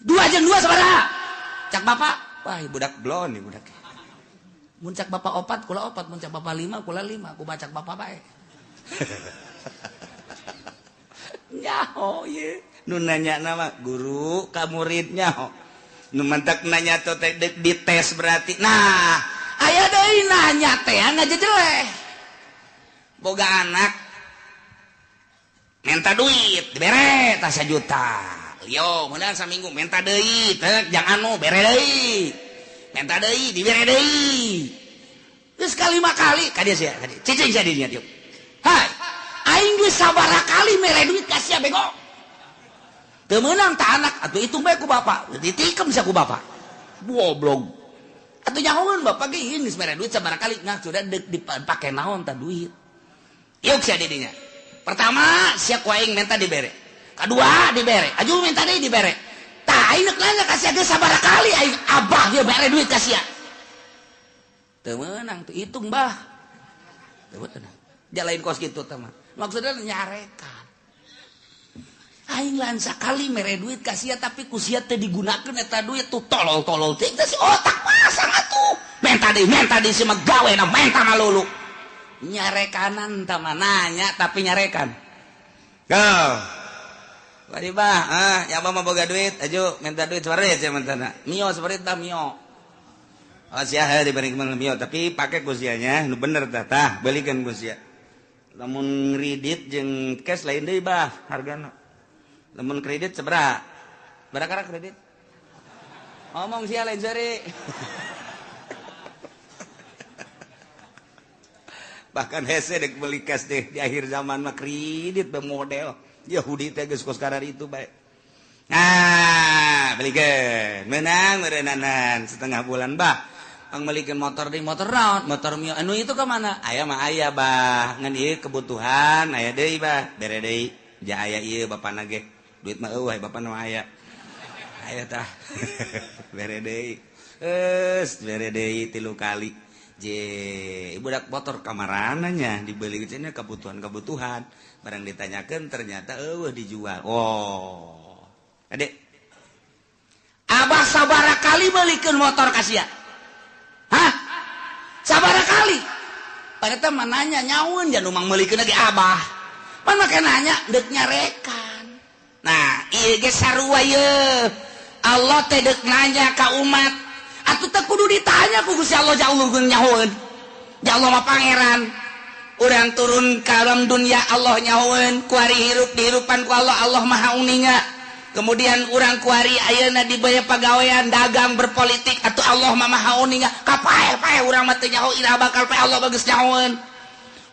2 jeung 2 sabaraha? Cak bapak, wah budak blon nih budak. Mun cak bapak 4, kula 4, mun cak bapak 5, kula 5, ku bacak bapak bae. Nyaho ye. Nu nanya nama guru ka murid nyaho. Nu mantak nanya teh dek dites berarti. Nah, aya deui nanya teh ngajejeleh. Boga anak minta duit dibere tah 1 juta. Yo, meunang saminggu minta deui teh jang anu bere deui. Minta deui dibere deui. Geus kalima kali ka dieu sia, ka dieu. Cicing sia dinya dieu. Hai, aing geus sabaraha kali mere duit ka sia bego. Teu meunang ta anak atuh hitung bae ku bapak. Ditikem sia ku bapak. Goblok. Atuh nyahoeun bapak ge ieu geus mere duit sabaraha kali. Nah, sudah deuk dipake naon ta duit. Yuk sia di dinya. Pertama sia ku aing minta dibere. Kadua dibere. Aju minta deui dibere. Tah aing neuk nanya ka sia geus sabaraha kali aing abah dia bere duit ka sia. Teu meunang tuh hitung bah. Teu meunang. Jalain kos kitu teh mah. Maksudna nyarekan. Aing lain sakali mere duit ka sia tapi ku sia teh digunakeun eta duit tuh tolol-tolol teh si otak pasang atuh. Menta deui si mah gawena menta malulu. Nyarekanan tah mah nanya tapi nyarekan. Go. Wadi bah, ya mah boga duit, aju minta duit separit sia mentana. Mio separit tah mio. Oh sia heuh diberi mio tapi pake ku sia nya nu bener tah tah belikeun ku sia. Lamun kredit jeung cash lain deui bah hargana. Lamun kredit sabaraha? Berapa kredit? Ngomong sia lain seri. Bahkan hese dek beli cash deh di akhir zaman mah kredit model Yahudi teh geus kos karar itu bae. Nah, belikeun. Menang meureunnanan setengah bulan bah. Pang melikeun motor deui motor naon? Motor mio anu itu ka mana? Aya mah aya bah. Ngan ieu kebutuhan aya deui bah. Bere deui. Ja aya ieu bapana ge. Duit mah eueuh bapana mah aya. Aya tah. Bere deui. Geus bere deui 3 kali. Je, budak motor kamarananya dibeli cenah kebutuhan-kebutuhan. Barang ditanyakan ternyata eueuh dijual. Oh. Adek. Abah sabaraha kali belikeun motor ka sia? Hah? Sabaraha kali? Padahal mah nanya nyaun jan umang meulikeun lagi abah. Pan make nanya deuk nyarekan. Nah, ieu ge sarua ye. Allah teh deuk nanya ka umat. Atuh teh kudu ditanya ku Gusti Allah jauh nyahoeun. Ya Allah mah pangeran. Urang turun ka alam dunia Allah nyahoeun, kuari hirup dihirupan ku Allah, Allah Maha Uninga. Kemudian urang kuari ayeuna dibere pagawean dagang berpolitik atuh Allah mah Maha Uninga. Kapae-pae urang mah teu nyaho iraha bakal pae Allah bagus nyahoeun.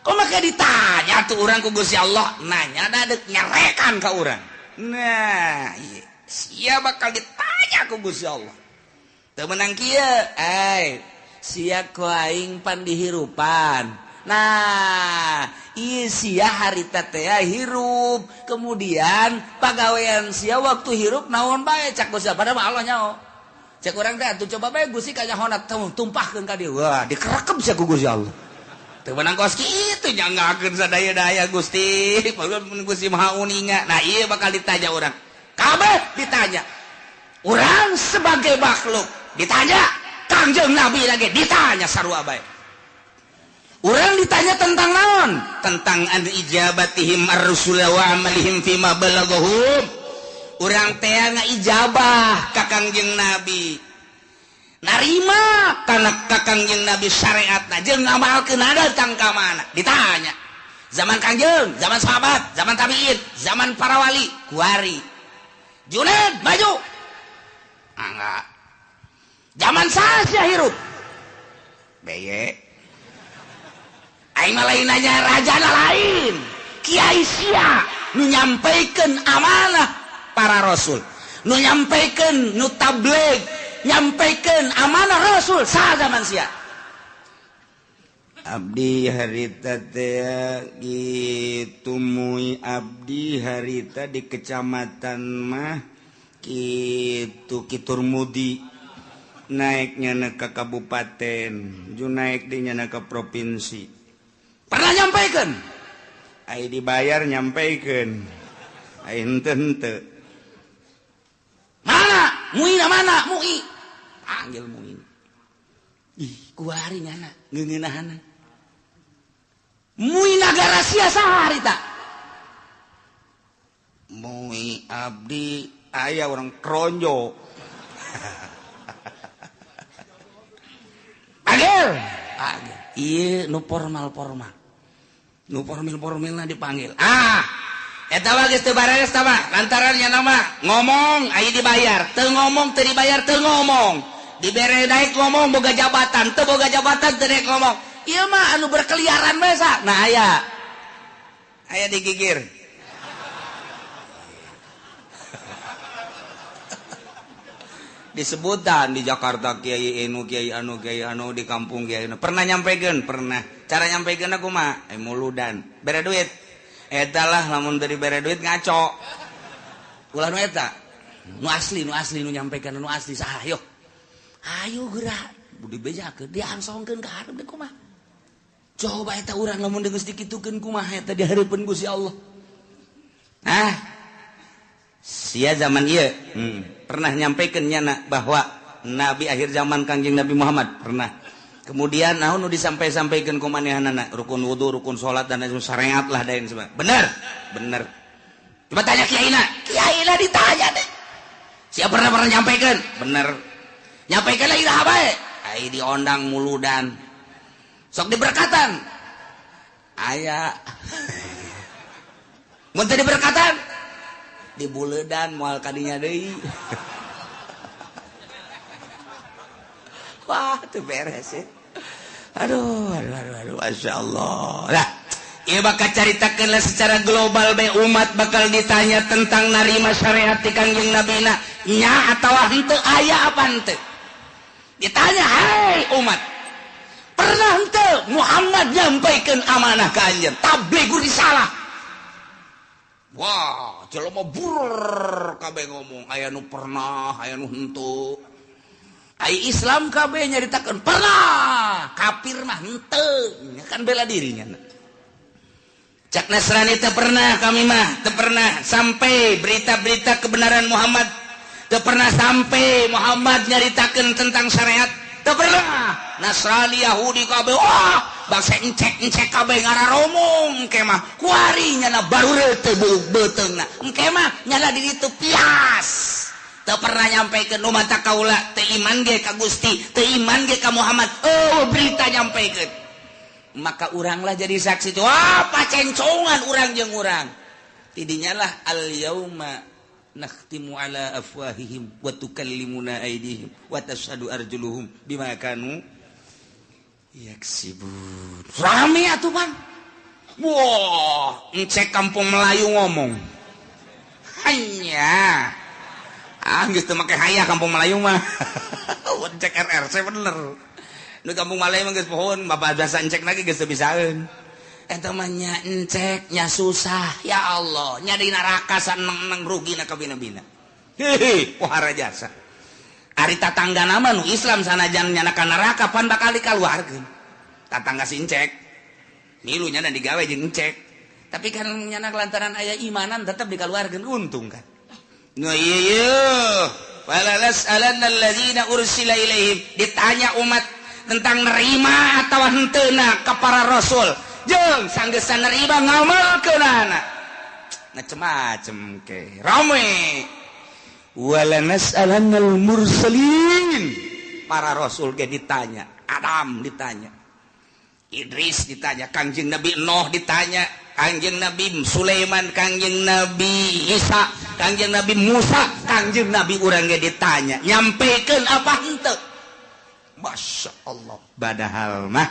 Kok make ditanya tuh urang ku Gusti Allah, nanya da deuk nyarekan ka urang. Nah, ieu sia bakal ditanya ku Gusti Allah. Teu meunang kieu, ai sia ku aing pan dihirupan. Nah, ieu sia harita teh hirup, kemudian pagawean sia waktu hirup naon bae cak Gusti padahal mah Allah nyaho. Cek urang teh atuh coba bae Gusti kanyahona tumpahkeun ka dieu. Wah, dikerekep sia ku Gusti Allah. Teu meunang kos kitu nyanggakeun sadaya-daya Gusti. Gusti Maha Uninga. Nah, ieu bakal ditanya urang. Kabeh ditanya. Urang sebagai makhluk ditanya, Kangjeng Nabi lagi ditanya sarua bae. Urang ditanya tentang naon? Tentang an ijabatihim ar-rusul wa amalihim fima balaghahum. Urang teh ngaijabah ka Kangjeng Nabi. Narima kana ka Kangjeng Nabi syariatna jeung ngamalkeun datang ka mana? Ditanya. Zaman Kangjeng, zaman sahabat, zaman tabiin, zaman para wali, kuari. Junaid maju. Enggak. Zaman saha hirup? Beye. Aing mah lain nanya rajana lain. Kiai sia nu nyampaikan amanah para rasul, nu nyampaikan nu tabligh, nyampaikan amanah rasul saha zaman sia. Abdi harita teh gitu mui abdi harita di kecamatan mah kitu Kiturmudi naiknya ke kabupaten, ju naik di nyana ke provinsi. Pernah nyampaikan? Ai dibayar nyampaikan. Ai henteu henteu. Mana? Muina mana? Mui. Panggil Muin. Ih, kuari nyana ngeungeunahana. Mui nagara sia saha harita? Mui abdi aya orang kronjo. Panggil. Panggil. Iya, nu formal-formal. Nu formil-formilna dipanggil. Ah, eta mah geus teu bareres tah mah. Lantaran nya nama ngomong aya dibayar, teu ngomong teu dibayar teu ngomong. Dibere naik ngomong boga jabatan, teu boga jabatan teu naik ngomong. Ieu mah anu berkeliaran bae sa. Nah aya. Aya digigir. Disebutan di Jakarta kiai anu kiai anu kiai anu di kampung kiai anu. Pernah nyampekeun? Pernah. Cara nyampekeun aku mah muludan. Bere duit. Eta lah lamun teu dibere duit ngaco. Ulah nu eta. Nu asli nu nyampekeun nu asli saha yo. Ayo geura budi bejakeun diangsongkeun ka hareup deui kumaha. Coba eta urang lamun geus dikitukeun kumaha eta di hareupeun Gusti Allah. Ah. Sia zaman ieu. Pernah nyampaikan nyana bahwa nabi akhir zaman Kangjeng Nabi Muhammad pernah. Kemudian naon nu disampai-sampaikeun ku manehanana rukun wudu, rukun salat dan lain syariat lah dain sebagainya. Bener? Bener. Coba tanya kiaina. Kiaina ditanya deh. Siapa pernah nyampaikan? Bener. Nyampaikan lagi dah bae. Ai diondang muludan. Sok diberkatan. Aya. Mun teu diberkatan di buledan moal kadinya deui. Wah, teu beres ya. Aduh, aduh, aduh, aduh, masyaallah. Lah, ieu bakal caritakeun secara global bae umat bakal ditanya tentang narima syariat ti Kangjeng Nabina nya atawa henteu aya apa henteu. Ditanya, "Hai umat, pernah henteu Muhammad nyampaikeun amanah ka anjeun? Tabligh risalah." Wah, jelema burr kabeh ngomong aya nu pernah, aya nu henteu. Ai Islam kabeh nyaritakeun pernah, kafir mah henteu, kan bela dirinya. Cak Nasrani teu pernah kami mah, teu pernah sampai berita-berita kebenaran Muhammad, teu pernah sampai Muhammad nyaritakeun tentang syariat, teu pernah. Nasrani Yahudi kabeh wah, bangsa encek-encek kabeh ngararomong engke mah kuari nyana baru teu beuteungna engke mah nyana di ditu pias teu pernah nyampaikan nu mata kaula teu iman ge ka Gusti teu iman ge ka Muhammad oh berita nyampaikan maka uranglah jadi saksi wah pacencongan urang jeung urang tidinya lah al yauma nakhtimu ala afwahihim wa tukallimuna aydihim wa tashhadu arjuluhum bima kanu yaksibun. Rame atuh pan. Wah, encek kampung Melayu ngomong. Hanya. Ah, geus teu make haya kampung Melayu mah. Encek RRC bener. Nu kampung Melayu mah geus pohon, bapak biasa encek lagi geus teu bisaeun. Eta mah nya encek nya susah, ya Allah, nya di neraka saneng-neng rugina kabina-bina. Hehe, pohara jasa. Ari tatangga nama nu Islam sanajan nyana ka neraka pan bakal dikaluarkeun. Tatangga si encek. Milu nyana digawe jeung cek. Tapi kan nyana lantaran aya imanan tetap dikaluarkeun untung kan. Nu ieu ieu wala nas'alanna alladzina ursila ilaihim, ditanya umat tentang nerima atawa henteuna ka para rasul. Jeung sanggeusna nerima ngamalkeunana. Macem-macem ke. Rame. Wala nas'alannal mursalin. Para rasul ge ditanya, Adam ditanya, Idris ditanya, Kangjeng Nabi Nuh ditanya, Kangjeng Nabi Sulaiman, Kangjeng Nabi Isa, Kangjeng Nabi Musa, Kangjeng Nabi urang ge ditanya, nyampekeun apa henteu? Masya Allah. Padahal mah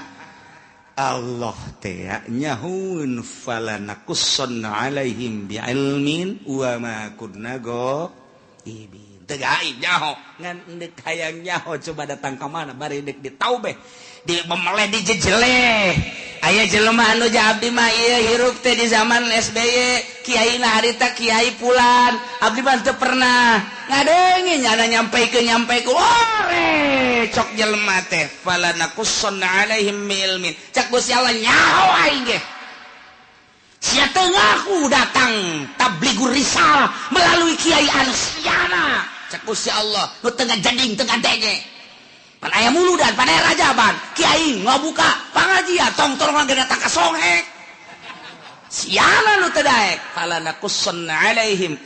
Allah teh nyahueun falanakussanna alaihim bi'ilmin wa ma kunna ghaibin. Teu gaib nyaho, ngan deuk hayang nyaho coba datang ka mana bari deuk ditaubeh, di memeleh dijejeleh. Aya jelema anu abdi mah ieu hirup teh di zaman SBY, kiai na harita kiai pulan, abdi mah teu pernah ngadenge nyana nyampaikeun nyampaikeun. Ore cok jelema teh falanakussanna alaihim bi'ilmin. Cak Gusti Allah nyaho aing ge. Sia teu ngaku datang tablighur risalah melalui kiai anu siana. Cak Gusti Allah nu teu ngajading teu ngadenge. Pan aya muludan, pan aya rajaban, kiai ngabuka pangajian tong-tong ge datang ka songhek. Siana nu teu daek falanakussanna alaihim.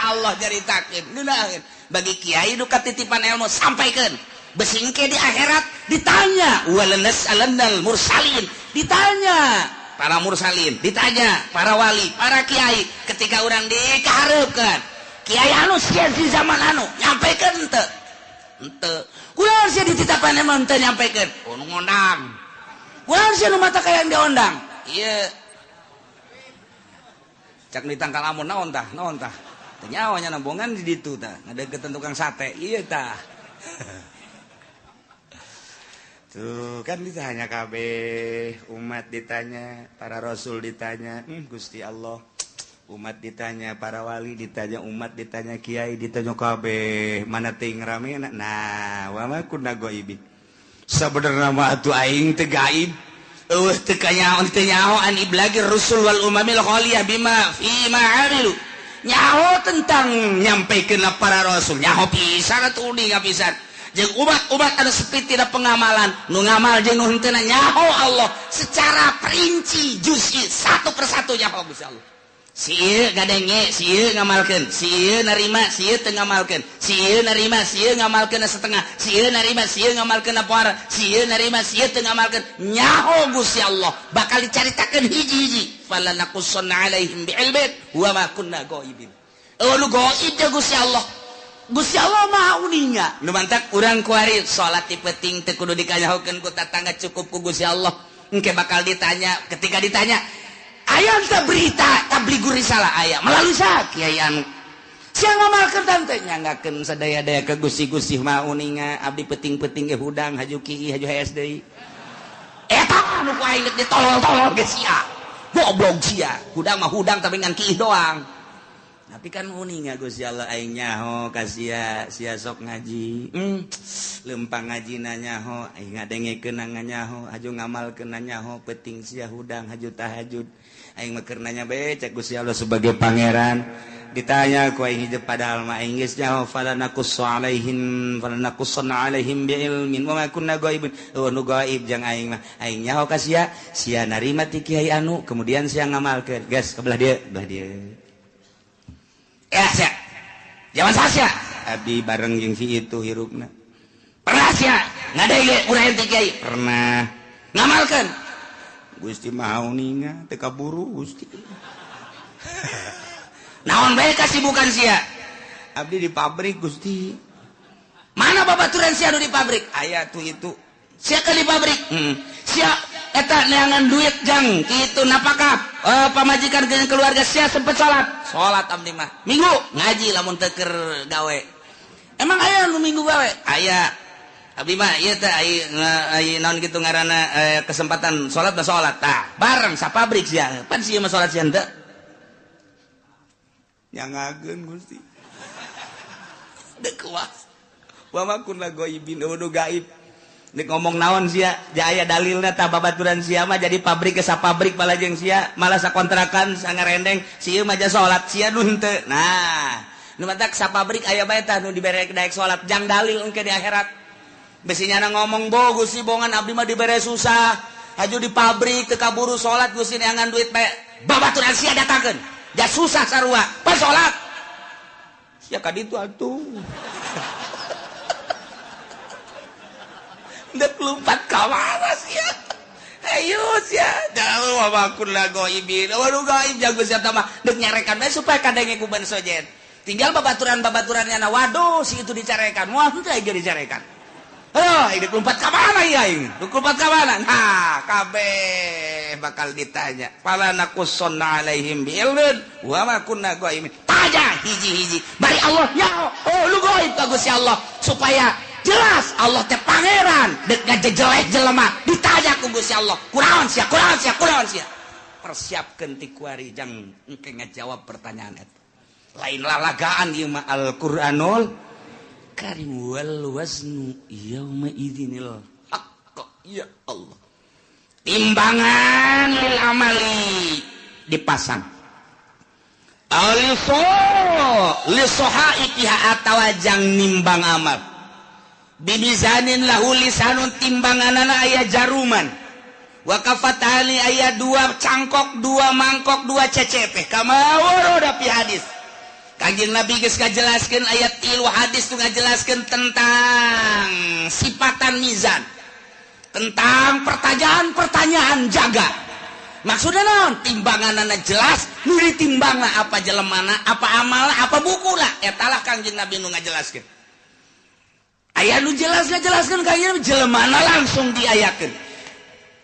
Allah caritakeun ngeunaheun bagi kiai nu katitipan ilmu sampaikeun. Besingke di akhirat ditanya walanas'alannal mursalin, ditanya para mursalin, ditanya para wali, para kiai ketika urang dikahareupeun. Kiai anu sia di zaman anu nyampaikeun henteu? Henteu. Kunaon sia dititapan emang henteu nyampaikeun? Oh nu ngondang. Kunaon sia nu mata kayang diondang? Ieu. Cak nu ditangkal amun naon tah? Naon tah? Teu nyaho nya nambongan di ditu tah, ngadeukeutan tukang sate. Ieu tah. Tuh kan ditanya kabeh, umat ditanya, para rasul ditanya, Gusti Allah. Umat ditanya, para wali ditanya, umat ditanya, kiai ditanya kabeh, mana ting rame nah, wa ma kunna ghaibin. Sabenerna mah atuh aing teu gaib. Eueuh teu kanyaho teu nyaho an iblagir rusul wal umamil khaliyah bima fi ma amilu. Nyaho tentang nyampaikeun para rasul, nyaho pisan atuh uninga pisan. Jeung umat-umat anu sepi tidak pengamalan, nu ngamal jeung nu henteu nyaho Allah secara perinci juz'i satu persatu nyaho Gusti Allah. Si ieu ngadenge, si ieu ngamalkeun, si ieu narima, si ieu teu ngamalkeun, si ieu narima, si ieu ngamalkeun setengah, si ieu narima, si ieu ngamalkeun poara, si ieu narima, si ieu teu ngamalkeun. Nyaho Gusti Allah bakal dicaritakeun hiji-hiji. Falanakussanna alaihim bi'ilmin wa ma kunna ghaibin. Eueuh nu gaib jeung Gusti Allah. Gusti Allah maha uninga. Nu mantak urang kuari salat ti peuting teu kudu dikanyahokeun ku tatangga, cukup ku Gusti Allah. Engke bakal ditanya, ketika ditanya aya teu berita tablighur risalah aya melalui saha kiai anu. Sia ngamalkeun tante nyanggakeun sadaya-daya ke Gusti-Gusti maha uninga, abdi peuting-peuting ge hudang haju kieu haju hees deui. Eta anu ku aing geus ditolol-tolol ge sia. Goblok sia. Hudang mah hudang tapi ngan kieu doang. Tapi kan uninga Gusti Allah aing nyaho ka sia, sia sok ngaji. Lempang ngajina nyaho, aing ngadengekeun nyaho, haju ngamalkeun nyaho, peuting sia hudang haju tahajud. Aing mah keur nanya bae cek Gusti Allah sebagai pangeran. Ditanya ku aing hijab padahal mah aing geus nyaho falanakussu alaihim falanakussanna alaihim biilmin wa ma kunna ghaibin. Oh nu gaib jang aing mah. Aing nyaho ka sia, sia narima ti kiai anu, kemudian sia ngamalkeun. Geus ke belah dieu, belah dieu. Ya sia. Zaman sia. Abdi bareng jeung si itu hirupna. Pernah sia ngadenge urang teh kiai? Pernah. Ngamalkeun. Gusti maha uninga teu kaburu Gusti. Naon bae kasibukan sia? Abdi di pabrik Gusti. Mana babaturan sia nu di pabrik? Aya tuh itu. Sia ke di pabrik? Sia eta neangan duit jang kitu napakah pamajikan jeung keluarga sia sempet salat? Salat abdi mah. Minggu ngaji lamun teu keur gawe. Emang aya nu minggu gawe? Aya. Abdi mah ieu teh ai naon kitu ngaranna kesempatan salat mah salat. Tah, bareng sapabrik sia. Pan sia mah salat sia henteu. Nyangageun Gusti. Deuk kuas. Wa ma kunna ghaibin, nu gaib. Nek ngomong naon sia, aya dalilna tah babaturan sia mah jadi pabrik ke pabrik malah jeung sia, malah sakontrakan sangarendeng, si ieu mah salat sia nu henteu. Nah, nu matak sapabrik aya bae tah nu dibere daek salat jang dalil engke di akhirat. Besi nyana ngomong bo Gusti bongan abdi mah dibere susah, haju di pabrik teu kaburu salat Gusti neangan duit bae. Babaturan sia datangkeun. Ja susah sarua, pas salat. Sia ka ditu atuh. Dek lompat ka mana sia? Ayo sia, jauh wa kunna ghaibin. Waduh gaib jago sia mah dek nyarekan bae supaya kadenge ku ban sojen. Tinggal babaturan-babaturannya na waduh si itu dicarekan. Wah henteu aing dicarekan. Heuh, dek lompat ka mana ieu aing? Dek lompat ka mana? Nah, kabeh bakal ditanya. Fala naqussanna alaihim bi'ilmin wa ma kunna ghaibin. Tanya hiji-hiji. Bari Allah nyaho. Oh, lu gaib ka Gusti Allah supaya jelas Allah teh pangeran dek ngajejelek jelema ditanya ku Gusti Allah kunaon sia kunaon sia kunaon sia persiapkeun ti kuari jang engke ngajawab pertanyaan eta lain lalagaan ieu mah Al-Qur'anul Karim wal waznu yauma idzinil haqq. Ya Allah, timbangan lil amali dipasang aliso li sohaiha atawa jang nimbang amal bibizanin lahu lisanun timbanganana aya jaruman wa kafatani aya dua cangkok dua mangkok dua cecepe kama warada fi hadis. Kanjeng Nabi geus ngajelaskeun ayat 3 hadis tu ngajelaskeun tentang sifatan mizan, tentang pertanyaan-pertanyaan jaga. Maksudna naon? Timbanganana jelas, nu ditimbangna apa jelemana, apa amalna, apa bukuna, eta lah Kanjeng Nabi nu ngajelaskeun. Aya nu jelas ngajelaskeun kanjeng jelemana langsung diayakeun.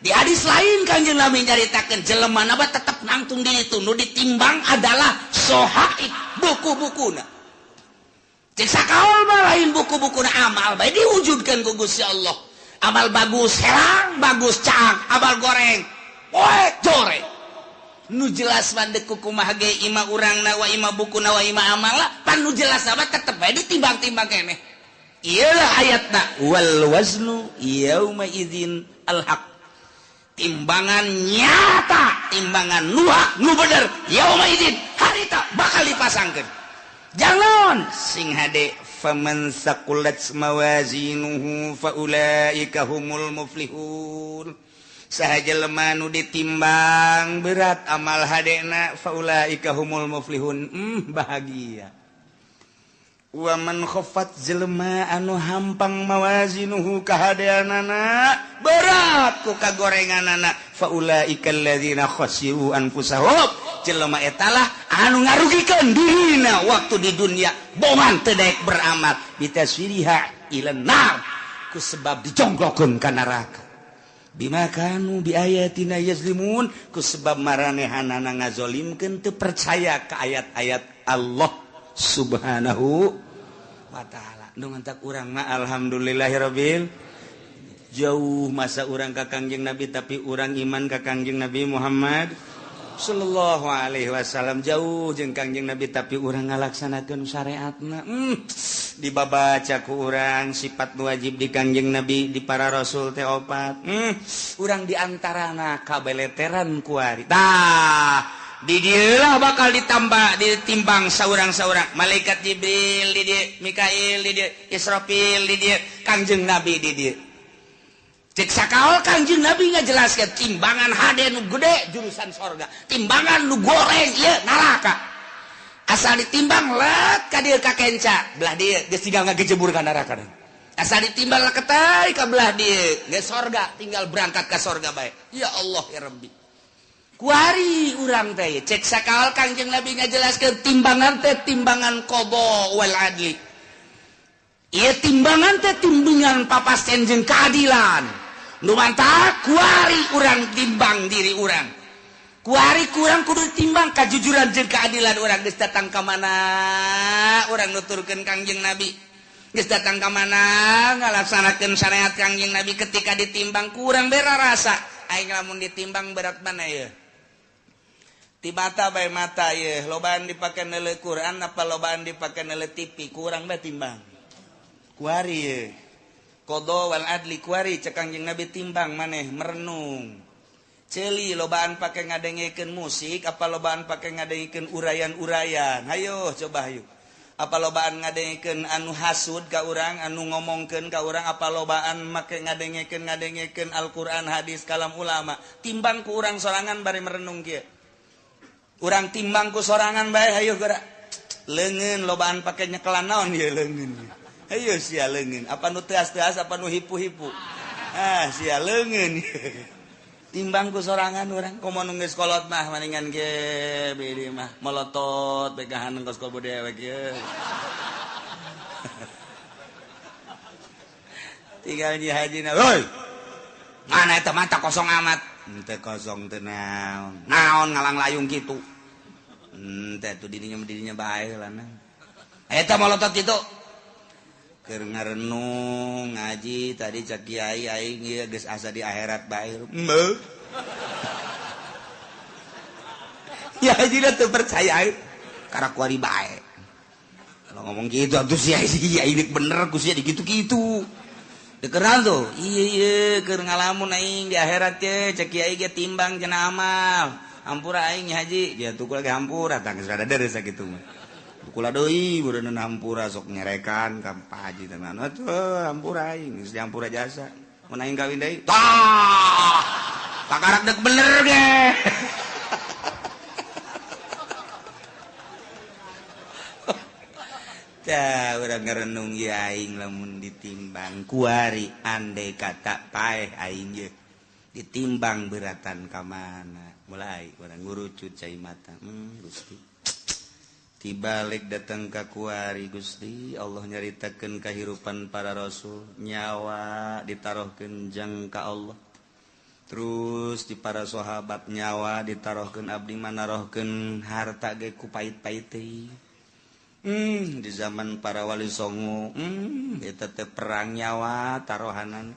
Di hadis lain kanjeng Nabi nyaritakeun jelemana mah tetep nangtung di itu, nu ditimbang adalah sohaib buku-bukuna. Cek sakaol mah lain buku-bukuna amal bae diwujudkeun ku Gusti Allah. Amal bagus herang, bagus caang, amal goreng poe jore. Nu jelas mah deuk kumaha ge ima urangna wa ima bukuna wa ima amalna, pan nu jelas mah tetep bae ditimbang-timbang keneh. Iyalah ayatna wal waznu yauma idzin al haq. Timbangan nyata, timbangan nu hak nu bener yauma idzin harita bakal dipasangkeun. Jangan sing hade faman saqulat mawazinuhu faulaika humul muflihun. Saha jelema nu ditimbang berat amal hadena faulaika humul muflihun. Bahagia. Wa man khaffat jelema anu hampang mawazinuhu kahadeanana berat ku kagorenganana faulaika alladzina khasiru anfusahum. Jelema eta lah anu ngarugikeun dirina waktu di dunia bongan teu daek beramal bitaswiriha ila nar ku sebab dijongklokeun ka neraka bima kanu biayatina yazlimun ku sebab maranehanana ngazolimkeun teu percaya ka ayat-ayat Allah Subhanahu wa ta'ala. Nu mantak urang mah alhamdulillahirabbil jauh masa urang ka Kangjeng Nabi tapi urang iman ka Kangjeng Nabi Muhammad sallallahu alaihi wasallam jauh jeung Kangjeng Nabi tapi urang ngalaksanakeun syariatna. Dibabaca ku urang sifat nu wajib di Kangjeng Nabi di para rasul teh opat. Urang di antarana kabeleteran kuari. Tah di dieulah bakal ditambah ditimbang saurang-saurang malaikat Jibril di dieu, Mikail di dieu, Israfil di dieu, Kangjeng Nabi di dieu. Cek sakaol Kangjeng Nabi ngajelaskeun timbangan hade nu gede jurusan sorga, timbangan nu goreng ieu neraka. Asal ditimbang let ka dieu ka kenca, belah dieu geus tinggal ngagejebur ka neraka. Asal ditimbang leketai ka belah dieu geus sorga, tinggal berangkat ka sorga bae. Ya Allah ya Rabbi. Kuari urang teh cek sakaol Kangjeng Nabi ngajelaskeun timbangan teh timbangan qada wal adli. Ieu timbangan teh timbangan papasten jeung keadilan. Nu mantak kuari urang timbang diri urang. Kuari kurang kudu timbang kajujuran jeung keadilan urang geus datang ka mana urang nuturkeun Kangjeng Nabi. Geus datang ka mana ngalaksanakeun syariat Kangjeng Nabi ketika ditimbang kurang bera rasa. Aing lamun ditimbang berat mana ieu? Ti mata bae mata ye, lobaan dipake neuleuh Quran apa lobaan dipake neuleuh TV, kurang bae timbang. Kuari ye. Qada wal adli kuari cek Kangjeng Nabi timbang maneh merenung. Ceuli lobaan pake ngadengekeun musik apa lobaan pake ngadengekeun urayan-urayan. Hayo coba hayu. Apa lobaan ngadengekeun anu hasud ka urang, anu ngomongkeun ka urang, apa lobaan make ngadengekeun Al-Qur'an, hadis, kalam ulama. Timbang ku urang sorangan bari merenung kieu. Urang timbang ku sorangan bae hayu geura. Leungeun lobaan pake nyekelan naon ieu leungeun. Hayu sia leungeun, apa nu teas-teas apa nu hipu-hipu. Ah sia leungeun. Timbang ku sorangan urang komo nu geus kolot mah maningan ge beureum mah molotot begahan kos kobo dewek ye. Tinggal nyi hajina, "Hoi. Mana eta mata kosong amat?" Henteu kosong teh naon. Naon ngalang layung kitu. Henteu atuh dirinya bae lah. Eta molotot kitu. Keur ngarenung ngaji tadi cak kiai aing ieu geus asa di akhirat bae. Heuh. Ya haji teu percaya aing karak kuari bae. Kalau ngomong gitu atuh sia ini bener ku sia digitu-gitu. Dikeran tuh. Ieu ieu keur ngalamun aing di akhirat ye cak kiai ge timbang cenah amal. Hampura aing haji, dia tuh lagi hampura tah geus rada deres sakitu mah. Kula deui beureun hampura sok nyerekan ka Pak Haji teh mah atuh hampura aing geus dihampura jasa mun aing kawin deui tah takarak deuk bener ge. Tah urang ngarenung ieu aing lamun ditimbang kuari andai kata paeh aing ye ditimbang beratan ka mana mulai urang ngurucut cai mata Gusti tibalik datang ka kuari Gusti Allah nyaritakeun kahirupan para rasul nyawa ditaruhkeun jang ka Allah terus di para sahabat nyawa ditaruhkeun abdi manarohkeun harta ge ku pait-pait teh di zaman para wali songo eta teh perang nyawa tarohanan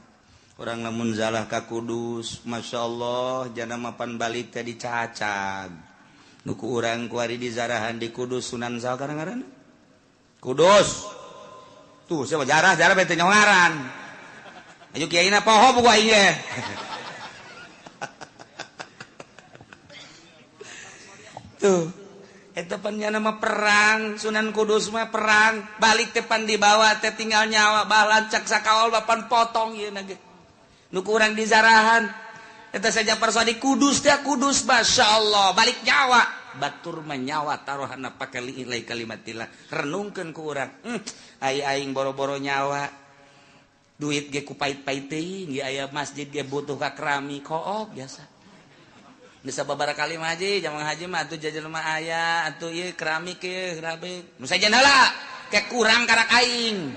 urang lamun zalah ka Kudus masyaallah jana mapan balik teh dicacag nuku urang kuari di zarahan di Kudus Sunan Sal kadang-kadang Kudus tuh siapa jarah jarah bete nyongaran ayo kiai na poho buku aing ge. Tuh eta pan nya nama perang Sunan Kudus mah perang balik teh pan dibawa teh tinggal nyawa balancak sakaol bapan potong ieu na ge nuku urang di zarahan eta saja persadi Kudus teh Kudus masyaallah balik nyawa batur menyawa taruhana pake liilai kalimatillah renungkeun ku urang ai aing boro-boro nyawa duit ge ku pait-pait teuing ge aya masjid ge butuh ka keramik kook biasa bisa babaraha kali mah haji jamang haji mah atuh jajan mah aya atuh ieu keramik ieu keramik nu sajen heula ke kurang karak aing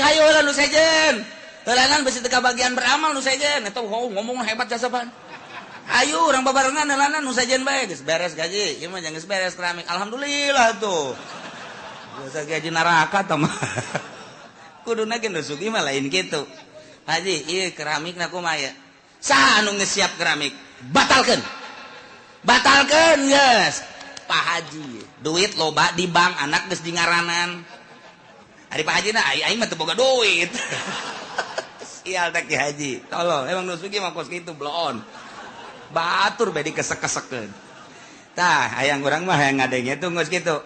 hayu heula nu sejen heulaan besi teu kabagian beramal nu sejen eta ngomong hebat jasa pan. Ayo urang babarengan heulaanan nu sejen bae geus beres gaji ieu mah geus beres keramik alhamdulillah tuh. Biasa gaji neraka tah mah. Kuduna ge nu sugih mah lain kitu. Haji ieu keramikna kumaha ya? Saha anu geus siap keramik? Batalkeun. Batalkeun geus. Pak Haji duit loba di bank anak geus di ngaranan. Ari Pak Haji na aing mah teu boga duit. Sial teh Ki Haji. Tolol, emang nu sugih mah kos kitu bloon. Batur bae dikesek-kesekeun. Tah, hayang urang mah hayang ngadenge tuh geus kitu.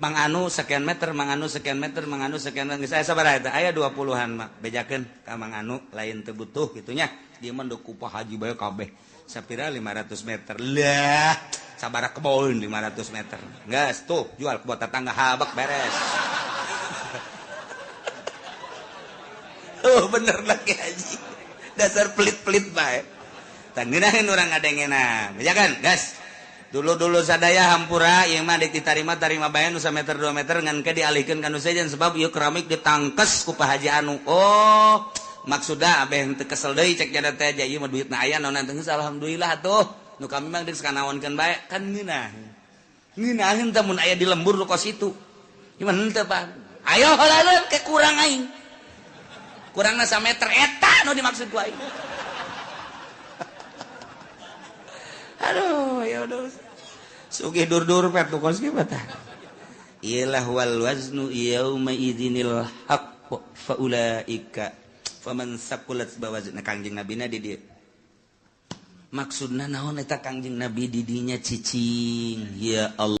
Mang Anu sekian meter, Mang Anu sekian meter, Mang Anu sekian meter. Geus aya sabaraha eta? Aya 20-an mah. Bejakeun ka Mang Anu lain teu butuh kitu nya. Dia mah ku Pak Haji bae kabeh. Sapira 500 meter. Lah, sabaraha kebon 500 meter. Geus tuh jual ke tetangga habak beres. Oh bener lagi haji. Dasar pelit-pelit bae. Tangeunaheun urang ngadengena. Bejakan, gas. Dulu-dulu sadaya hampura ieu mah deuk ditarima tarima bae nu sameter 2 meter ngan ke dialihkeun ka nu sejen sebab ieu keramik ditangkes ku Pak Haji anu. Oh, maksudna abeh teu kesel deui cek jada teh ieu mah duitna aya naon teh geus alhamdulillah atuh. Nu kami mah deuk sakanaonkeun bae kan ngeunah. Ngeunaheun teh mun aya di lembur nu kos itu. Ieu mah henteu Pak. Ayo heula ke kurang aing. Kurangna sameter eta nu dimaksud ku aing. Aduh, ya udah. Sugih dur-dur pet kos kieu tah. Ilah wal waznu yauma idzinil haqq. Faulaika faman saqulat mawazin. Kangjeng Nabi na di dieu. Maksudna naon eta Kangjeng Nabi di dinya cicing? Ya Allah.